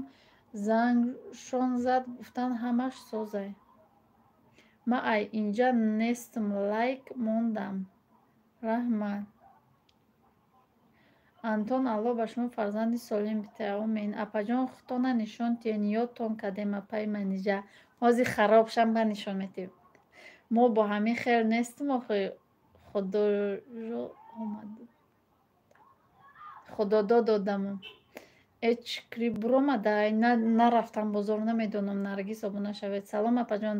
зангшон зад, гуфтанд, ҳамаш созай. Ма ай инҷа нестм, лайк мондам. Раҳмат, Антон. Аллоҳ ба шумо фарзанди солим битаҳад, омин. Апаҷон, худтона нишон тиҳен, ёдтон кардем. Апаи Манижа, ҳозир хароб шам, ба нишон метиҳем. Мо бо ҳамин хел нестим охи. Художо омад, Худодод одаму эч кри буромадай. Нарафтам бозор, намедонам. Наргиз, обуна шавед. Салом, апаҷон,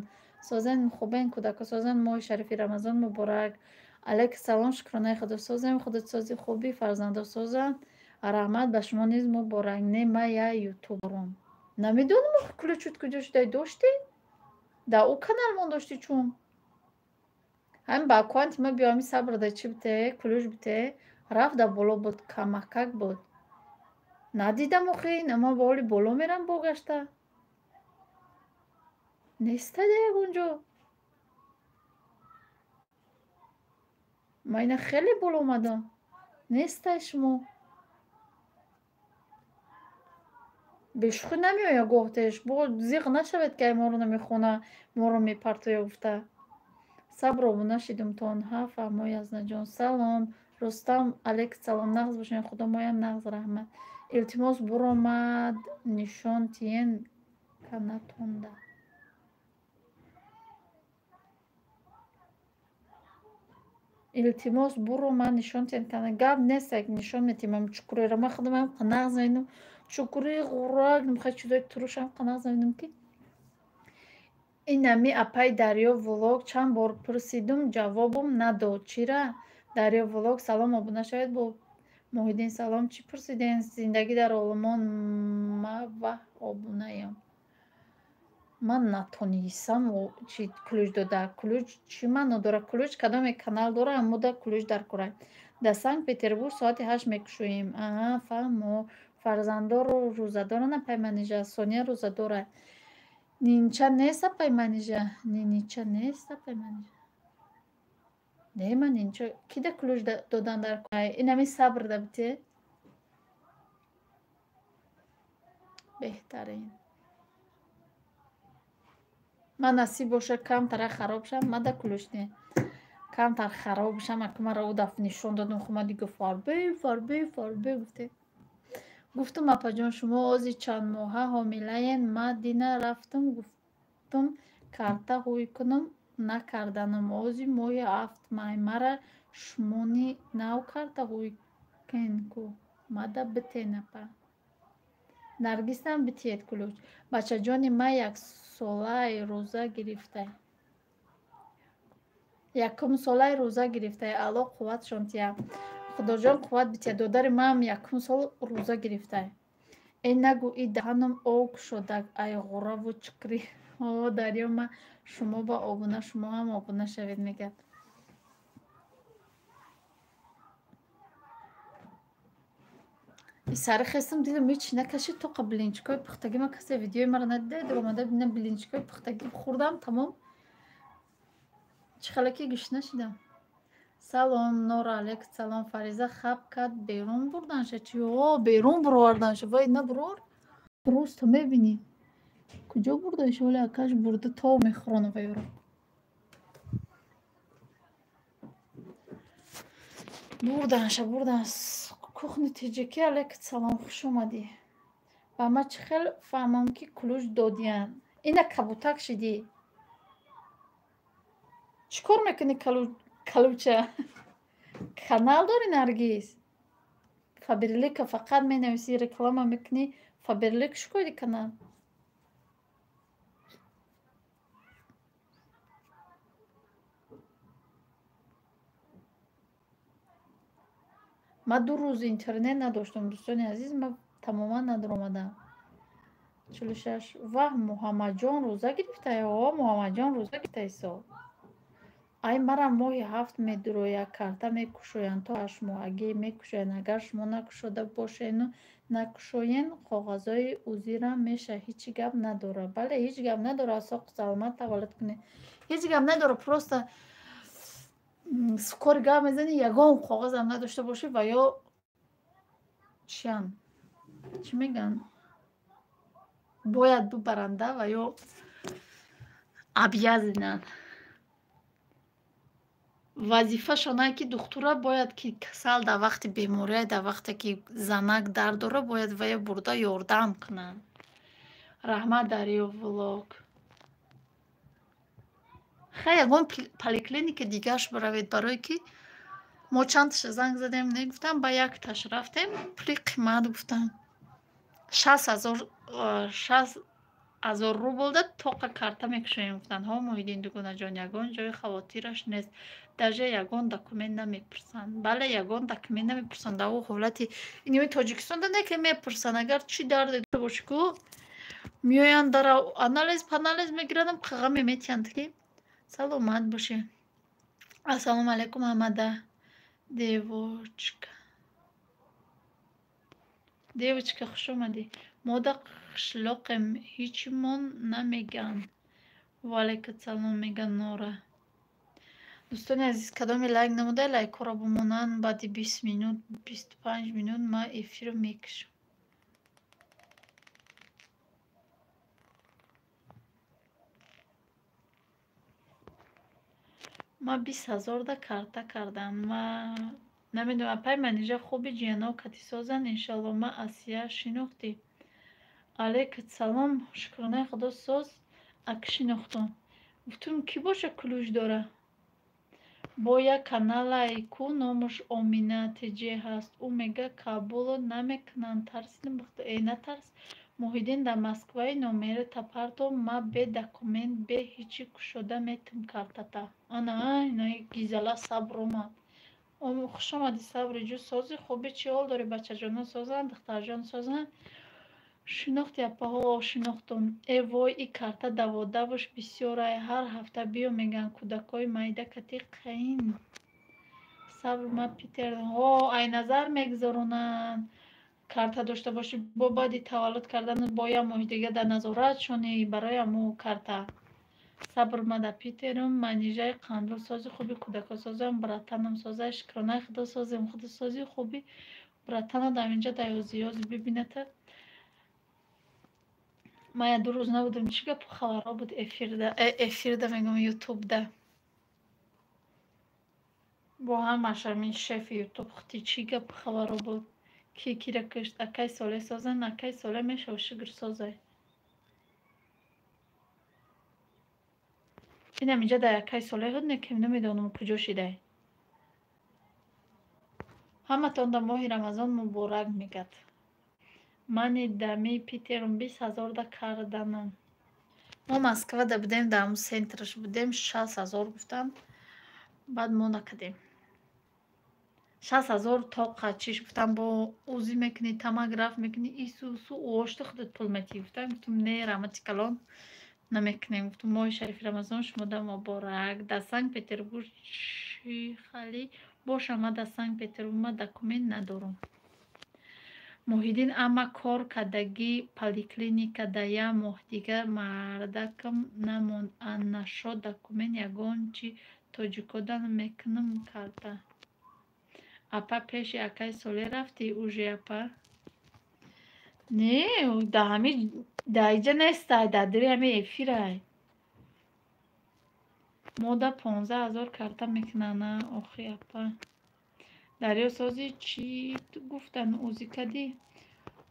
созен, хубен, кӯдако созен? Моҳи шарифи Рамазон муборак. Алайк салом, шукронаи Худо, созем. Худот сози, хуби, фарзандо созанд. Раҳмат, ба шумо низ муборак. Не, ма я ютубером, намедонам охи ключут куҷо шудай. Доштӣ, дар ӯ каналмон доштӣ, чун ҳамин ба аккаунти ма биё, ҳамин сабр да чӣ бите, ключ бите. Рафт, дар боло буд, камакак буд, надидам охи. Ма ба ҳоли боло мерам, богашта нестада ягон ҷо. Ма ина хеле боло омадам, нестай. Шумо бешӯхӣ намеояд гоҳтеш, бо зиқ нашавед, ки ай моро намехона, моро мепартоя гуфта. Сабр, обуна шидумтон. Ҳа, фаҳмо. Язнаҷон, салом. Рустам, алейк салом, нағз бошед? Худо, моям нағз, раҳмат. Илтимос, буромад нишон тиен канатонда. Илтимос, буромад нишон тиен кана. Гап нест, як нишон метиҳем. Чукурера ма худам нағз мебинам, чукури ғурак хай чизои турушам нағз мебинам, ки инами апаи Дарё влог чанд бор пурсидум, ҷавобум надод. Чира? Дарё влог, салом, обуна шавед. Бо Муҳиддин, салом. Чӣ пурсидем? Зиндагӣ дар Олмон, ма ваҳ обунаям. Ман натонистам чи ключ дода. Ключ чӣ маъно дорад? Ключ кадоме канал дора, амуда ключ дар кора. Дар Санкт Петербург соати 8 мекушоем. Аҳа, фаҳмо. Фарзандоро рӯзадоранд, апай Манижа? Сония рӯзадора. Нинча нест, апай Манижа? Нинича нест, апай Манижа? Не, ман нинча кида ключ додан дар инами сабр да бите, беҳтарин. Ман насиб боша, камтара хароб шам, мада ключ не, камтар хароб шам. Ака, маро ӯ дафъ нишон додум, хума дига фарбе, фарбе, фарбе гуфте. Гуфтум: апаҷон, шумо ози чанд моҳа ҳомилаен? Ма дина рафтум, гуфтум карта ҳуй кунам, накарданам. Ози моҳи ҳафт май. Мара шумони нав карта ҳуй кен ку, мада битен, апа. Наргисам битиед ключ. Бачаҷони ма яксолаи рӯза гирифтай, якумсолаи рӯза гирифтай. Алло қувватшон тия, Худоҷон қувват бития. Додари маам якум сол рӯза гирифтай. Э, нагӯ, и даҳанам об шудак ай ғураву чикри. О, Дарё, ма шумо ба обуна, шумо ҳам обуна шавед, мегӯяд. Сари хестам, дидам ҳеч накашид, тоқа блинчикҳои пухтагӣ. Ма касе видеои маро надида, омада бинам, блинчикҳои пухтагӣ хӯрдам, тамом. Чӣ хелаки гушна шидам. Салом, Нора, алейк салом. Фариза хаб кард, берун бурданша чи? О, берун буроварданша. Вай, набурор, просто мебинӣ, куҷо бурдаиш? Вале акаш бурда, то мехӯрона вайёро. Бурданша, бурдан. Кухни Тиҷикӣ, алейк салом, хуш омадӣ. Ба ма чӣ хел фаҳмам, ки ключ додиян? Ина кабутак шидӣ. Чӣ кор мекунӣ, калуча? Канал дорӣ, Наргиз? Фаберлика фақат менависӣ, реклама мекунӣ. Фаберлик шукоди канал. Ман 2 рӯз интернет надоштам, дӯстони азиз, ман тамоман надоромадам. 46. Ваҳ, Муҳаммадҷон рӯза гирифтае? О, Муҳаммадҷон рӯза гирифтаи сол. Ай, мара моҳи 7 медурояд, карта мекушоянд то 8 моҳагӣ мекушоянд. Агар шумо накушода бошену накушоен, коғазҳои узирам меша, ҳеҷ гап надорад. Бале, ҳеҷ гап надорад, соқу саломат таваллуд кунед. Ҳеҷ гап надорад, просто кори гап мезанӣ, ягон коғазам надошта бошӣ ва ё чиян? Чӣ мегӯянд? Бояд бубаранда ва ё обязананд. Вазифашонае ки духтура бояд ки касал дар вақти бемория, дар вақте ки занак дард дора, бояд вая бурда ёрдам кунанд. Раҳмат, Дарё влог. Хай, ягон поликлиника дигарш биравед, барое ки мо чандташа занг задем, не гуфтам, ба якташ рафтем, пули қимат гуфтам. 60 000 рубл да тоқа карта мекушоем гуфтанд. Ҳо, Муҳиддин дугонаҷон, ягон ҷои хавотираш нест. Даже ягон документ намепурсанд. Бале, ягон документ намепурсанд. Дар ӯ ҳолати иними Тоҷикистонда не ки мепурсанд. Агар чӣ дарде дошта бошӣ ку, меоянд дара анализ панализ мегирандам, қағам метиҳанд ки саломат бошӣ. Ассалому алайкум, ҳамада. Девочка. Девочка, хуш омадӣ. Мо дар қишлоқем, ҳичимон намегӯянд. Ва алайкумассалом мегӯяд Нора. Дӯстони азиз, кадоме лайк намуда, лайкҳоро бимонанд. Баъди 20 минут, 25 минут ман эфирро мекушам. Ман 20 000 да карта кардам. Ман намедонам, апай Манижа хуби ҷияно кати созанд, иншалло. Ман Асия шинохтӣ? Алайкумассалом, шукронаи Худо соз, аки шинохтум. Гуфтум, кӣ боша ключ дора? Бо як каналае ку номаш Омина ТЖ ҳаст. Ӯ мега қабуло намекунанд. Тарсидим, э, натарс. Муҳиддин дар Москваи номерата партов, ман бе документ, бе ҳичи кушода метум картата. Ана, ина гизала сабр омад. Хуш омадӣ, Сабри ҷӯ, сози хуби, чӣ ҳол дорӣ? Бачаҷоно созанд, духтарҷон созанд? Шинохти, апаҳо, шинохтум. Э вой, и карта даводаваш бисёрай, ҳар ҳафта биё мегӯянд, кӯдакҳои майда кати қаин. Сабр, ман Питер. Ҳо, ай назар мегузаронанд. Карта дошта бошӣ, бо баъди таваллуд кардан бо як моҳи дига дар назорат шонӣ барои ҳамун карта. Сабр, ман дар Питерум, Манижаи қандил сози хуби, кӯдакҳо созам, братанам созай, шукронаи Худо созем, Худо сози хуби, братана дар инҷа дар ёзи бибината. Ман як ду рӯз набудам, чӣ гапу хабарҳо буд эфирда, эфирда мегӯям, ютубда. Бо ҳамаш ҳамин шефи ютуб хути чӣ гапу хабарҳо буд? Ки кира кушт? Акай Солеҳ созанд, акай Солеҳ мешава, шукр созай. Инам инҷа дар акай Солеҳ буд, не ки намедонам куҷо шидай. Ҳаматон дар моҳи Рамазон муборак мегӯяд. Мани дами Питерум 20 000 да карданам. Мо Москвада будем, дар ҳамун центраш будем, 60 000 гуфтанд. Баъд мо накардем. 60 000 тоқа чиш гуфтам, бо УЗИ мекунӣ, томограф мекунӣ, ису су ошти худат пул метиҳӣ гуфтам. Гуфтум не, раҳмати калон, намекунем. Гуфтум моҳи шарифи Рамазон шумода муборак. Дар Санкт-Петербург чӣ хали бошам, ман дар Санкт-Петербург ман документ надорам. Муҳиддин ама кор кардагӣ поликлиника да як моҳ дига мардакам намонд, а нашод документ ягон чи тоҷикода мекунам карта. Апа, пеши акай Солеҳ рафтӣ уже, апа? Не, дар ҳами дар иҷа нестай, дар дири ҳами эфирай. Мо да 15 000 карта мекунанд, а охи апа. Дарё сози чӣ гуфтанд, УЗИ кардӣ?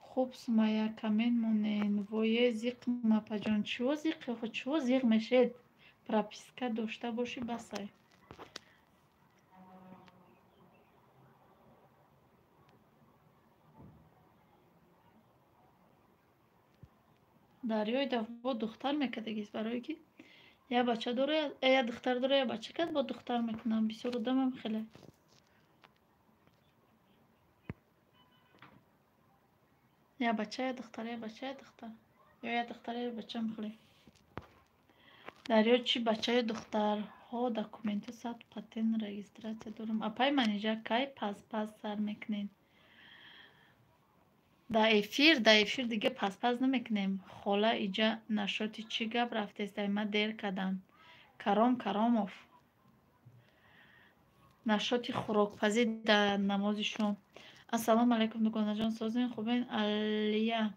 Хуб, Сумайя, коммент монен. Вое, зиқм, апаҷон. Чиво зиқи охи, чиво зиқ мешед? Прописка дошта бошӣ басай. Дарёи даф бо духтар мекардагист, барое ки я бача дора, я духтар дора, я бача кард, бо духтар мекунам. Бисёр одамам хеле. Я бача, я духтар, я бача, я духтар. Ё я духтар, я бачам хеле. Дарё чӣ бачаю духтарҳо документу сад патент регистрация дорам. Апай Манижа кай пазпаз сар мекунед? Да эфир дига пазпаз намекунем. Хола иҷа нашоти чӣ гап рафтестай? Ман дер кардам. Каром Каромов. Нашоти хӯрокпазӣ дар намози шом. Ассалому алайкум дугонаҷон, созен хубен? Алия.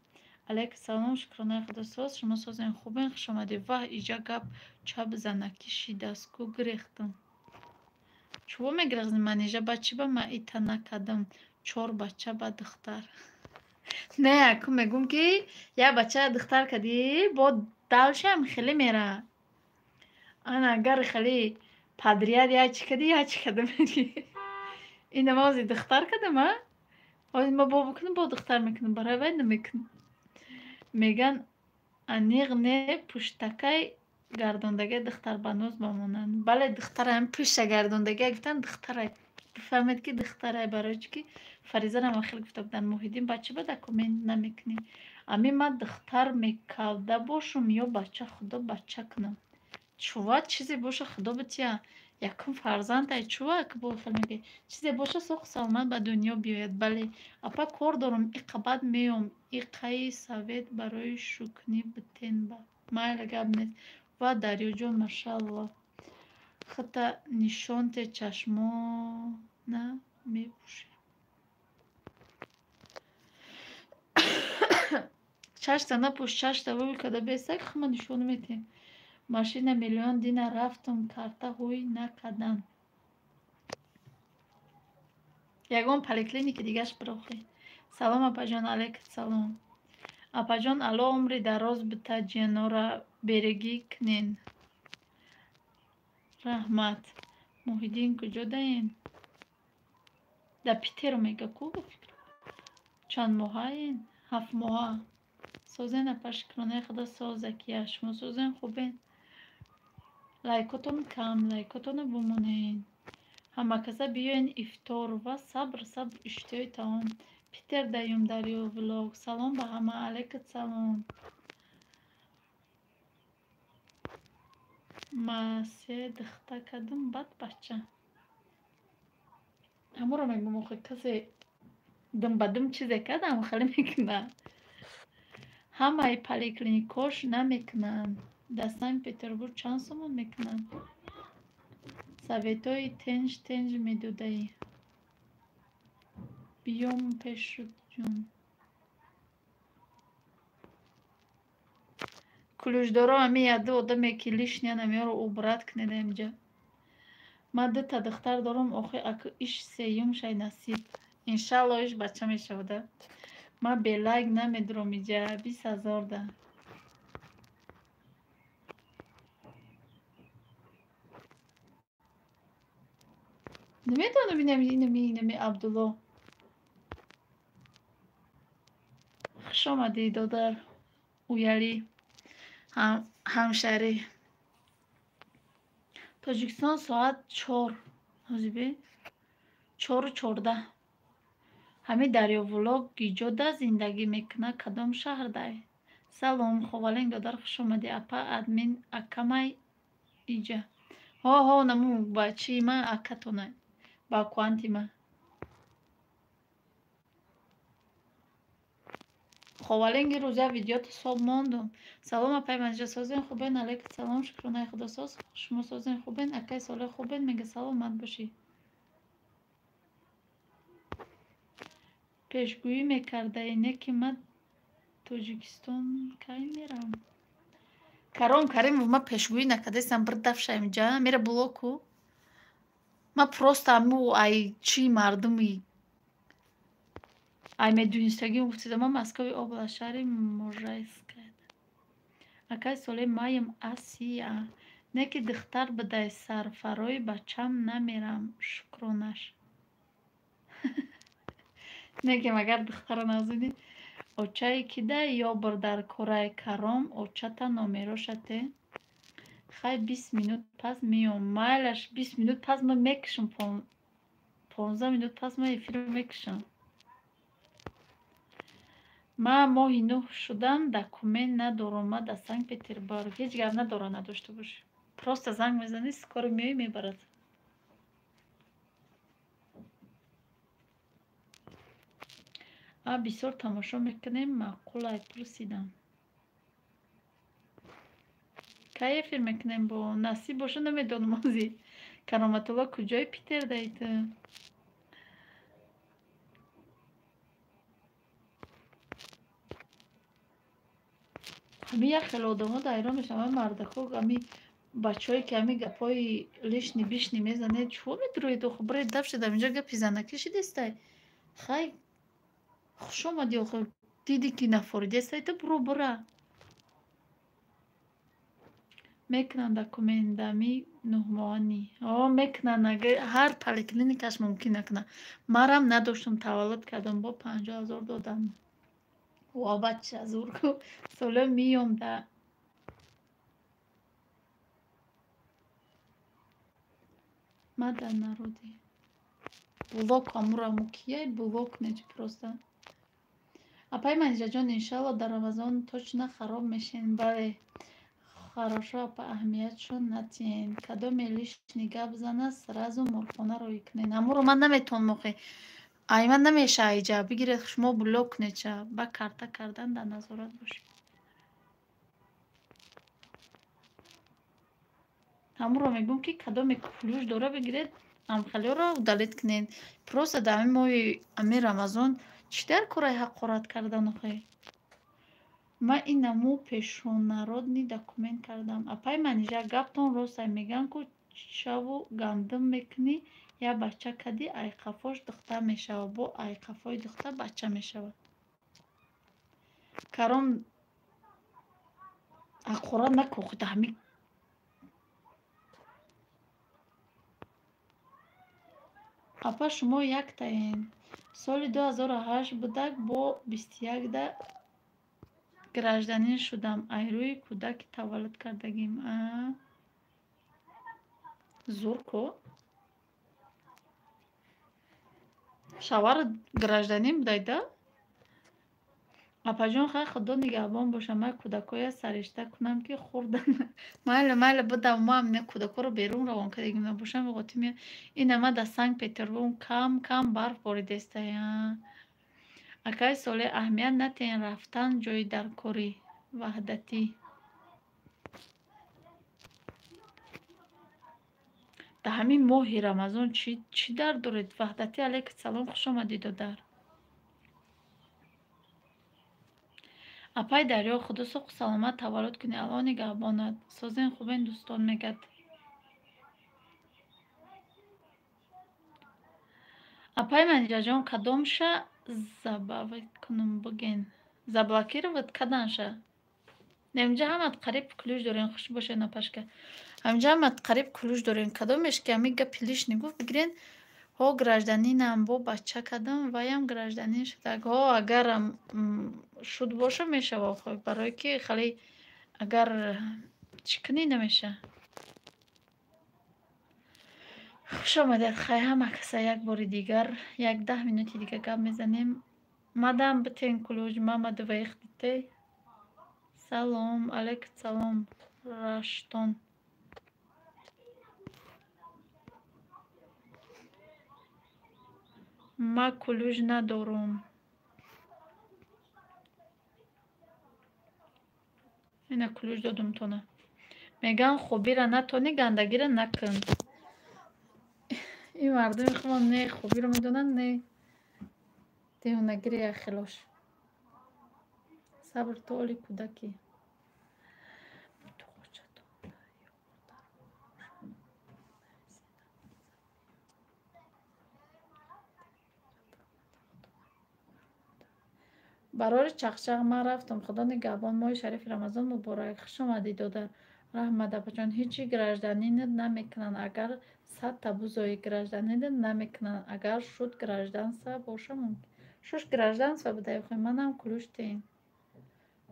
Алайкум салом, шукронаи худо соз. Шумо созен хубен? Хуш омадед. Ваҳ, иҷа гап чап занакӣ шидастку гирехтам. Чӯ мегирехтӣ Манижа? Ба чӣ ба ман ита накардам? Чор бача ба духтар. Не, аку мегӯм ки як бача духтар кардӣ, бо далшам хеле мера. Ана агар хеле подряд як чӣ кардӣ, як чӣ кардам. Ина ма ози духтар кардам, а? Ози ма бо бикунам, бо духтар мекунам, барои вай намекунам. Меган аниқ не пуштакай гардондагай духтар ба ноз ба монанд. Бале, духтарам пушта гардондагай гуфтан духтарай. Бифаҳмед ки духтарай, барои чӣ ки Фаризарам хеле гуфта буданд Муҳиддин ба чӣ ба документ намекунӣ? Ами ман духтар мекарда бошум ё бача, худо бача кунам. Чува чизе боша худо бития. Якум фарзанд ай чува ки бо хел мегӯяд. Чизе боша соқ саломат ба дунё биёяд. Бале, апа кор дорам, иқабад меём. Иқаи совет барои шукнӣ битен ба. Майла гап нест. Ва Дарёҷон машаалло. Хата нишонте чашмона мепӯшӣ. Чашта напӯш, чашта вӯй када бесак хама нишон метем. Машина миллион дина рафтам, карта ҳуй накардам. Ягон поликлиники дигаш бирохӣ. Салом апаҷон, алайкум салом. Апаҷон, алло умри дароз бита ҷиянора берегӣ кунен. Раҳмат. Муҳиддин куҷо даен? Да Питеру мега ку ба фикр. Чанд моҳаен? 7 моҳа. Созен апа, шукронаи худо соз Закия. Шумо созен хубен? Лайкотон кам, лайкотона бумонен. Ҳама каса биёен ифтор ва сабр сабр иштиҳои таом. Питер даюм Дарё влог. Салом ба ҳама, алайкум салом. Ма се духта кардам, баъд бача. Ҳамонро мегӯм охи касе дум ба дум чизе кардам, хеле мекунад. Ҳамаи поликлиникош намекунанд. Дар Санкт-Петербург чанд сомон мекунанд? Советҳои тенҷ тенҷ медодаӣ. Биём пешуд ҷон. Кулӯшдоро ҳами яду одаме ки лишнян ҳамиёро убрат кунед инҷа. Ман дута духтар дорам, охи аку иш сеюм шай насиб. Иншалло иш бача мешавада. Ман бе лайк намедурам иҷа, 20 000 да. Намедонам инами Абдулло. Хуш омадӣ додар Уялӣ, ҳамшаҳрӣ. Тоҷикистон соат 4, ҳозир 4:14. Ҳамин Дарё влог гиҷода зиндагӣ мекунад, кадом шаҳрдай? Салом, Ховалинг додар, хуш омадӣ. Апа админ акамай иҷа. Ҳо ҳо, наму ба чи ма акатонай, ба куанти ма. Ховалинги рӯз як видеото соб мондум. Салом апай Манижа, созен хубен? Алайкум салом, шукронаи худо соз. Шумо созен хубен? Акай Солеҳ хубен? Мега саломат бошӣ. Пешгӯӣ мекардаи не ки ман Тоҷикистон кай меравам? Каром Каримов, ман пешгӯӣ накардаистам, бир дафшаем ҷа, мера блоку. Ман просто аму ай чи мардуми ай медунистагӣ гуфтида, ман Москваи област, шаҳри Можайская. Акай Солеҳ, маем Асия. Не ки духтар бидай, сарфарои бачам намерам, шукронаш. Не ки магар духтара назунӣ. Очае кида ё бир дар кораи каром очата номерошате. Хай 20 минут пас меом. Майлаш, 20 минут пас ман мекушам, 15 минут пас ман эфирро мекушам. Ман моҳи нӯҳ шудам, документ надорам, ман дар Санкт Петербург. Ҳеҷ гап надора надошта бошӣ. Просто занг мезанӣ, скоро меоӣ, мебарад. А бисёр тамошо мекунем, маъқулай, пурсидам. Кай эфир мекунем бо насиб боша, намедонам озӣ. Кароматулло, куҷои Питер даи ту? Ҳамин як хеле одамо дар ҳайрон мешаванд, ҳамин мардако, ҳамин бачаҳое ки ҳамин гапҳои лишний бишний мезанед, чӯ медуроед охо, биред дафшед, ҳаминҷо гапи занакӣ шидестай. Хай, хуш омадӣ охо, дидӣ ки нафоридестай, ту буро бира. Мекунанд документами нӯҳмоҳани. О, мекунанд, ҳар поликлиникаш мумкин накунад. Марам надоштам, таваллуд кардам, бо 50 000 додам. Ва бача зурку соле миём да. Ма дар народи. Блок амураму кияй, блок нечи просто. Апай Манижаҷон, иншалло дар Рамазон точно хароб мешен. Бале. Хорошо, апа, аҳамиятшон натиҳен. Кадоме лишний гап зана, сразу морхона рӯй кунен. Амуро ман наметавонам охе. Ай ман намеша айҷа. Бигиред шумо блок кунед ча. Ба карта кардан дар назорат бошед. Ҳамуро мегӯм ки кадоме ключ дора бигиред, амхалиёро удалить кунед. Просто дар ҳамин моҳи ҳамин Рамазон чӣ дар кораи ҳақорат кардан охе? Ман инаму пешонародный документ кардам. Апай Манижа, гаптон ростай, мегӯянд ку чаву гандум мекунӣ, як бача кадӣ, ай қафош духтар мешавад, бо ай қафои духтар бача мешавад. Каром ҳақорат накун, охи дар ҳамин Апа, шумо яктаен. Соли 2008 будак, бо 21-да гражданин шудам. Ай рӯи кӯдаки таваллуд кардагим. Зур ку? Шавҳар гражданин будай да? Апаҷон, хай худо нигаҳбон боша, ман кӯдакҳоя саришта кунам ки хӯрдан. Майли, майли, будам, ман кӯдакҳоро берун равон кардагим набошам, оғоти меяд. Ина ман дар Санкт Петербург кам кам барф боридестай. Акаи Солеҳ, аҳамият натиҳен, рафтан ҷои даркорӣ, ваҳдатӣ. Дар ҳамин моҳи Рамазон чӣ дард доред? Ваҳдатӣ, алайкум салом, хуш омадӣ, додар. Апай Дарё, худо соқу саломат таваллуд кунӣ, Аллоҳ нигаҳбонад. Созен хубен дӯстон мегӯяд. Апай Манижаҷон, кадомша забавить кунам буген? Заблокировать каданша? Ҳаминҷа ҳамат қариб ключ дорем, хуш бошед, напашка. Ҳаминҷа ҳамат қариб ключ дорем. Кадомеш ки ҳамин гапи лишний гуфт, бигирен, ҳо гражданинам, бо бача кадам, ваям гражданин шудаг. Ҳо агарам шуд боша мешава охо, барое ки хеле агар чӣ кунӣ намеша. Хуш омадед, хай ҳама каса як бори дигар, як 10 минути дигар гап мезанем. Мадам битен ключ, мама двоих детей. Салом, алайкум салом, Раштон. Ма ключ надорум. Ина ключ додум тона. Мегӯянд хубира натонӣ, гандагира накун. Ин мардуми худмон не хубиро медонанд, не девонагири як хелош. Сабр то оли кӯдакӣ. Барори чақчақ ман рафтам. Худо нигаҳбон. Моҳи шарифи Рамазон муборак. Хуш омадӣ, додар. Раҳмат апаҷон, ҳечи гражданинат намекунанд, агар садта бузои гражданинат намекунанд, агар шуд гражданство боша мумкин. Шуш гражданство будай охи, манам ключ теем.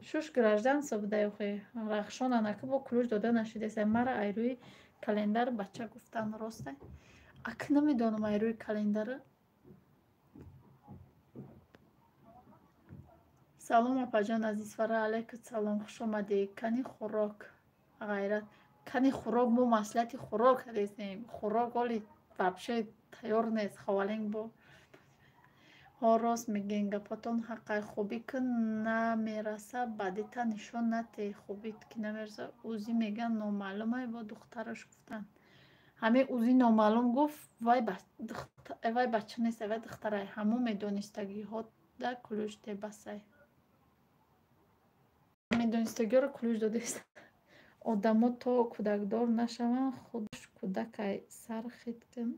Шуш гражданство будай охи, Рахшон анаки бо ключ дода нашудеса. Мара айрӯи календар бача гуфтан росте. Ак намедонам айрӯи календара. Салом апаҷон Азизфара, алайкум салом, хуш омадӣ. Кани хӯрок ғайрат, кани хӯрок, мо маслиҳати хӯрок кардесем. Хӯрок оли вообще тайёр нест, ховалинг бо. Ҳо рост мегӯен, гапотон ҳаққай. Хубӣ ки намераса, бадита нишон натеҳ. Хубит ки намераса, ӯзӣ мегӯян номаълумай, бо духтараш гуфтан. Ҳамин ӯзӣ номаълум гуфт, вай бача нест, вай духтарай. Ҳамон медонистагиҳо да ключ тебасай. Медонистагиҳоро ключ додест. Одамо то кӯдакдор нашаванд, худаш кӯдакай сар хит кун.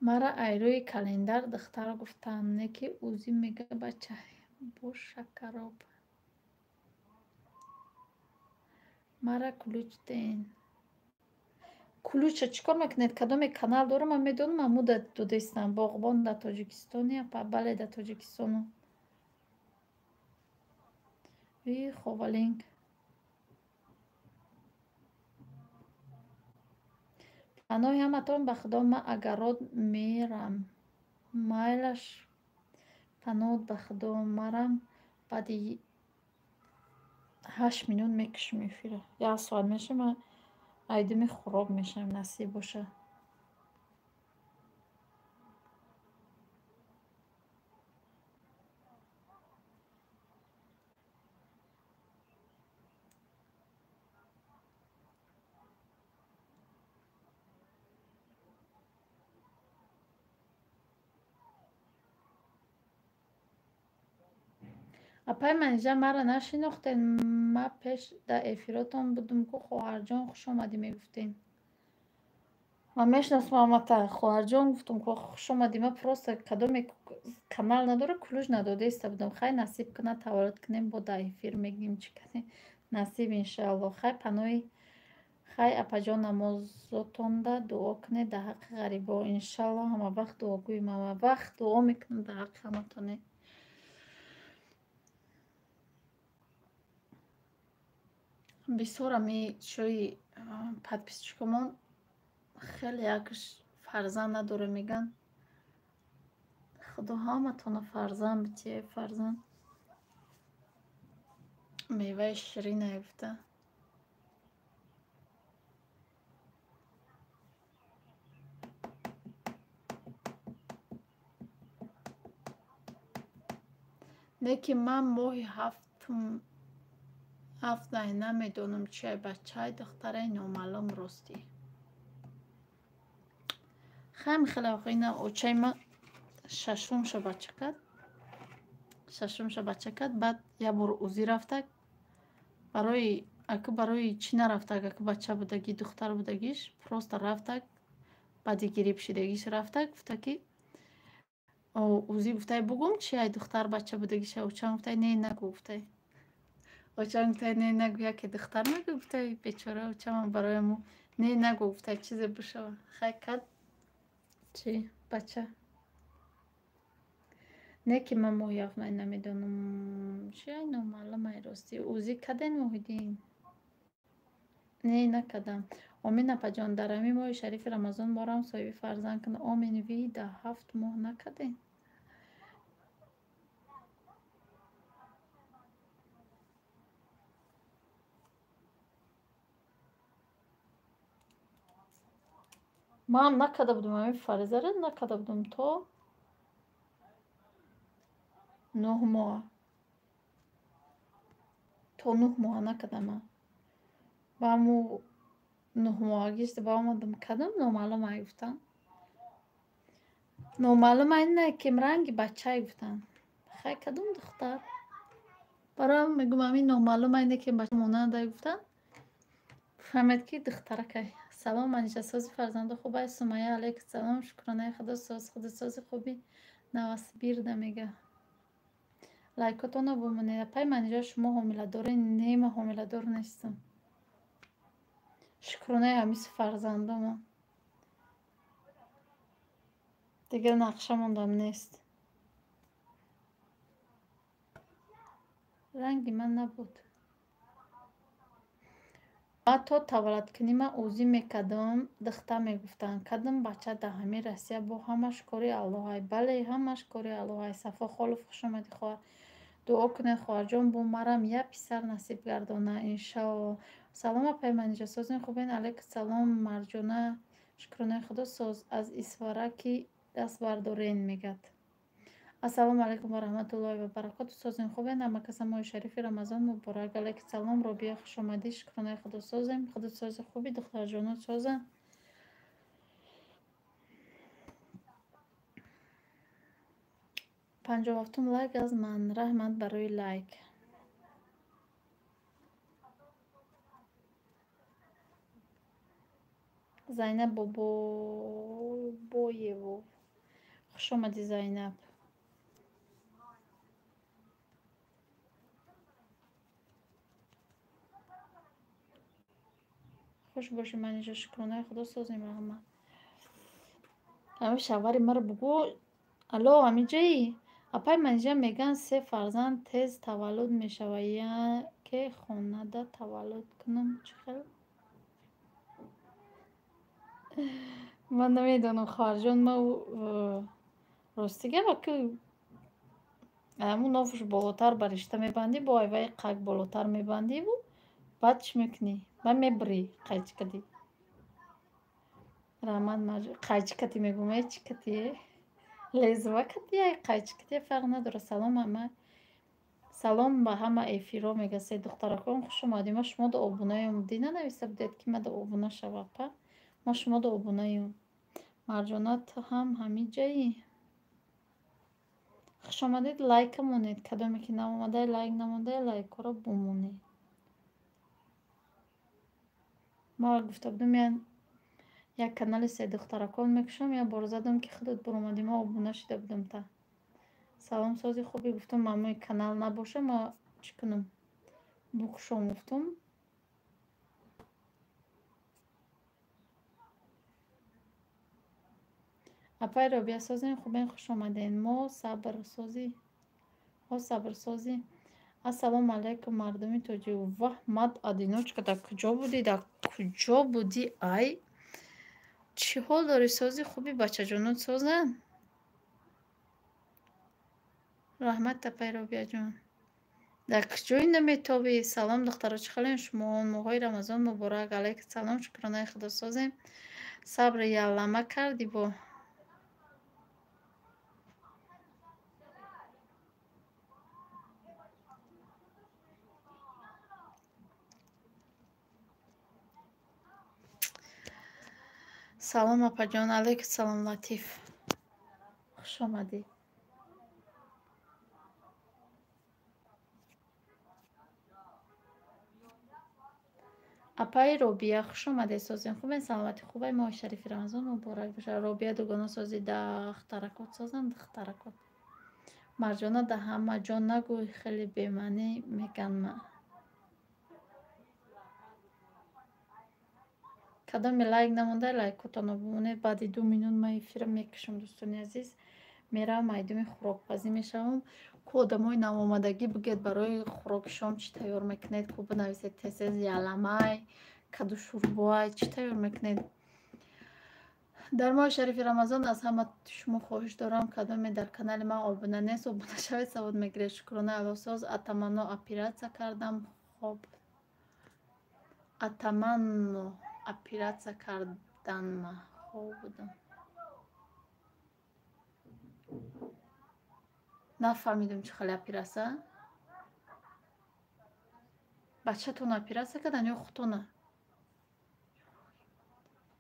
Мара айрӯи календар духтар гуфтанд, не ки ӯзӣ мега бачай. Бо шакароб. Мара ключ деҳен. Ключа чӣ кор мекунед? Кадоме канал дорам, ман медонам, аму додестам. Боғбон дар Тоҷикистоне, бале дар Тоҷикистону. Ви ховалинг. Паноҳи ҳаматон ба Худо, ман агарот мерам. Майлаш паноҳ ба Худо, марам баъди 8 минут мекушем эфира. Як соат мешавам, ман айдими хӯрок мешавам, насиб боша. Апай Манижа, маро нашинохтед? Ма пеш дар эфиротон будум ку, хоҳарҷон хуш омадӣ мегуфтед. Ман мешиносам амата, хоҳарҷон гуфтум ку хуш омадӣ. Ма просто кадоме канал надора, ключ надодаиста будам. Хай насиб кунад, таваллуд кунем, бо дар эфир мегӯем чӣ кардем. Насиб иншаалло. Хай паноҳи хай апаҷон, намозотонда дуо кунед дар ҳаққи ғарибо. Иншаалло ҳама вақт дуогӯем, ҳама вақт дуо мекунам дар ҳаққи ҳаматоне. Бисёр ами чои подписчикомон хеле якш фарзанд надора мегӯянд. Худо ҳаматона фарзанд битие, фарзанд меваи ширинае гуфта. Не ки ман моҳи ҳафт намедонам чия бачаи духтараи номаълум ростӣ. Хайм хеле охи ина очаи ман шашумша бача кард. Шашумша бача кард, баъд як бор ӯзӣ рафтак. Барои аку барои чӣ нарафтак, аку бача будагӣ, духтар будагиш, просто рафтак, баъди гириб шидагиш рафтак, гуфта ки ӯзӣ гуфтай бугум чия духтар бача будагиша, очам гуфтай не нагу гуфтай. Очам гуфтай не нагу, яке духтар нагу гуфтай, бечора очамам барои мо не нагу гуфтай, чизе бишава. Хай кард чӣ бача. Не ки ман моҳи ҳафт намедонам чия номаълумай ростӣ. Ӯзӣ карден Муҳиддин? Не накардам. Омин апаҷон, дар ҳамин моҳи шарифи Рамазон морам соҳиби фарзанд кун. Омин ви дар 7 моҳ накардем? Ман накарда будум ҳамин фаризаро, накарда будум то 9 моҳ. То 9 моҳ накардам ман. Ба ҳамун 9 моҳагиш ба омадам кардам, номаълум ай гуфтам. Номаълум ай не, ким ранги бачай гуфтам. Хай кадом духтар? Бароям мегӯм ҳамин номаълум ай не ки бача монандай гуфтам. Фаҳмед ки духтаракай. Салом Манижа, сози фарзандо хуб ай? Сумайя алайкум салом, шукронаи Худо соз, худо сози хуби Новосибирда мега. Лайкотонро бумонед. Апай Манижа, шумо ҳомиладоред? Не, ман ҳомиладор нестам. Шукронаи ҳамиси фарзандомон. Дигар нақша мондам нест. Ранги ман набуд. Ман то таваллудкунӣ ӯзӣ мекардам, духта мегуфтанд. Кадом бача дар ҳамин Россия бо ҳамаш кори Аллоҳай. Бале, ҳамаш кори Аллоҳай. Сафо Холов, хушомадӣ, хоҳар. Дуо кунед, хоҳарҷон, бо марам як писар насиб гардона, иншоалло. Салом, апай Манижа, созин, хубен? Алайкум салом, Марҷона. Шукронаи Худо соз. Аз Исфараки даст бардорен, мегӯяд. Ассалому алайкум ва раҳматуллоҳи ва баракоту. Созем, хубен? Ҳамакаса моҳи шарифи Рамазон муборак. Алайкум салом, Робия, хушомадӣ. Шукронаи Худо созем. Худо сози хуби, духтарҷонот созанд. 57-ум лайк аз ман. Раҳмат барои лайк. Зайнаб Бобоево. Хушомадӣ, Зайнаб. Хуш бошӣ, Манижа, шукронаи Худо созем, раҳмат. Ҳамин шавҳари маро бугӯ. Алло, ҳаминҷаи? Апай Манижа, мегӯянд се фарзанд тез таваллуд мешавад. Яке хонада таваллуд кунам чӣ хел? Ман намедонам, хоҳарҷон, ман рости гап, ки ҳамун нофуш болотар ба ришта мебандӣ, бо айваи қак болотар мебандиву баъд чӣ мекунӣ? Баъд мебурӣ қайчи кадӣ. Раҳмат, қайчи катӣ мегӯм, э чӣ катӣ? Лезва катӣ, қайчи катӣ фарқ надорад. Салом ама. Салом ба ҳама эфирҳо, мегӯяд се духтаракон, хуш омадед. Ман шуморо обунаём. Дӣ нанависта будед, ки мада обуна шава, апа? Ман шуморо обунаём. Марҷона, ту ҳам ҳаминҷаи? Хуш омадед, лайка монед. Кадоме ки наомада, лайк намонда, лайкҳоро бумонед. Ман гуфта будам, як канали се духтаракон мекушам, як бор задам, ки худат буромадӣ, ман обуна шида будам та. Салом, сози хубӣ, гуфтам, мамои канал набоша, ман чӣ кунам? Букушом гуфтам. Апай Робия, созем, хубен, хуш омадед. Мо сабрсозӣ. Ҳо сабрсозӣ. Ассалому алайкум, мардуми тоҷик. Ваҳ, мад одиночка, дар куҷо будӣ? Дар куҷо будӣ, ай? Чӣ ҳол дорӣ, сози хуби, бачаҷонот созанд? Раҳмат, апай Робияҷон. Дар куҷои наметобӣ? Салом, духтаро, чӣ хелен шумо? Моҳои Рамазон муборак. Алайкум салом, шукронаи Худо созем. Сабри яллама кардӣ бо. Салом, апаҷон. Алайкум салом, Латиф. Хуш омадӣ. Апаи Робия, хуш омадед, созем, хубен, саломатӣ хубай, моҳи шарифи Рамазон муборак бошад. Робия дугона сози, дахтаракот созанд, духтаракот. Марҷона, да ҳама ҷо нагӯй, хеле бемаънӣ меган ма. Кадоме лайк намонда, лайкотонро бимонед. Баъди 2 минут ман эфира мекушам, дӯстони азиз. Меравам майдони хӯрокпазӣ мешавам. Ку одамои навомадагӣ бигӯед, барои хӯроки шом чӣ тайёр мекунед? Ку бинависед тез-тез, яламай, каду шӯрбоай, чӣ тайёр мекунед? Дар моҳи шарифи Рамазон аз ҳама шумо хоҳиш дорам, кадоме дар канали ман обуна нест, обуна шавед, савод мегиред. Шукрона Аллоҳ соз. Атаманно оператсия кардам, хоб. Атаманно оператсия карданма, хоб будам. Нафаҳмидам, чӣ хеле оператсия. Бачатон оператсия кардан ё худтона?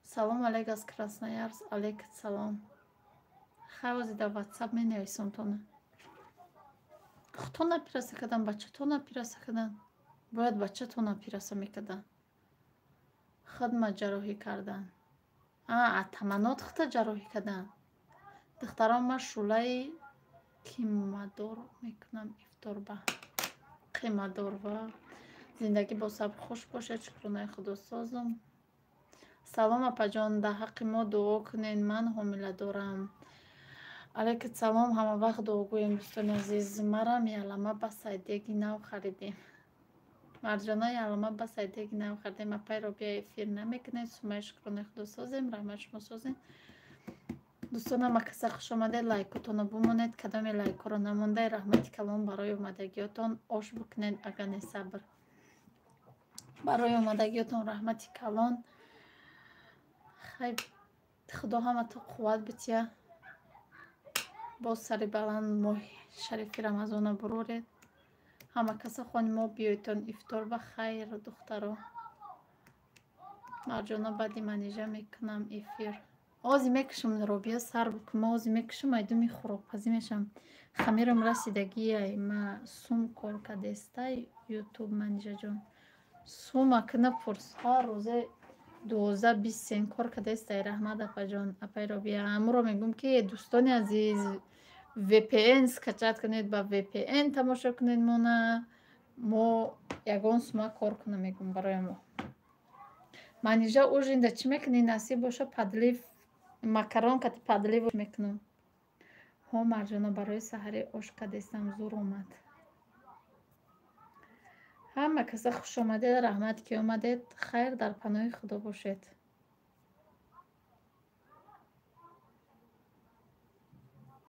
Салом алейк аз Красноярск. Алейкум салом. Хай, ози дар ватсап менависам тона. Худтон оператсия кардан, бачатон оператсия кардан? Бояд бачатон оператсия мекардан. Худма ҷарроҳӣ кардан. А, таманнот худта ҷарроҳӣ кардан. Духтарон, ман шӯлаи кимадор мекунам. Ифторба қиматдор ва зиндагӣ бо сабр хуш бошад. Шукронаи Худо, созум. Салом, апаҷон, дар ҳаққи мо дуо кунед, ман ҳомиладорам. Алайкум салом, ҳама вақт дуогӯем, дӯстони азиз. Марам ялама ба сайдеги нав харидем. Марҷона, ялама ба сайдеги нав харидем. Апай Робия, эфир намекунед? Сумай, шукронаи Худо, созем, раҳмат, шумо созем. Дӯстонам, акаса хушомадед, лайкотонро бимонед, кадоме лайкҳоро намондай. Раҳмати калон барои омадагиётон. Ош бикунед, ага не, сабр. Барои омадагиётон раҳмати калон. Хай, Худо ҳамато қувват бития, боз сари баланд моҳи шарифи Рамазона буроред. Ҳама каса хони мо биёедтон ифтор ба хайр, духтаро. Марҷона, баъди Манижа мекунам эфир. Ози мекушам, Робия, сар бикун. Ма ози мекушам, айдуми хӯрокпазӣ мешавам. Хамирам расидагиай, ма сум кор кадестай Ютуб, Манижаҷон. Сума ки напурс, ҳар рӯзе 12-20 сент кор кадестай. Раҳмат, апаҷон, апай Робия. Амуро мегӯм, ки, дӯстони азиз, VPN скачать кунед, ба VPN тамошо кунед мона. Мо ягон сума кор кунам, мегӯм барои мо. Манижа, ужин да чӣ мекунӣ? Насиб боша, подлив, макарон кати подлив мекунам. Ҳо, Марҷона, барои саҳарӣ ош кадестам, зур омад. Ҳама каса хушомадед, раҳмат, ки омадед. Хайр, дар паноҳи Худо бошед.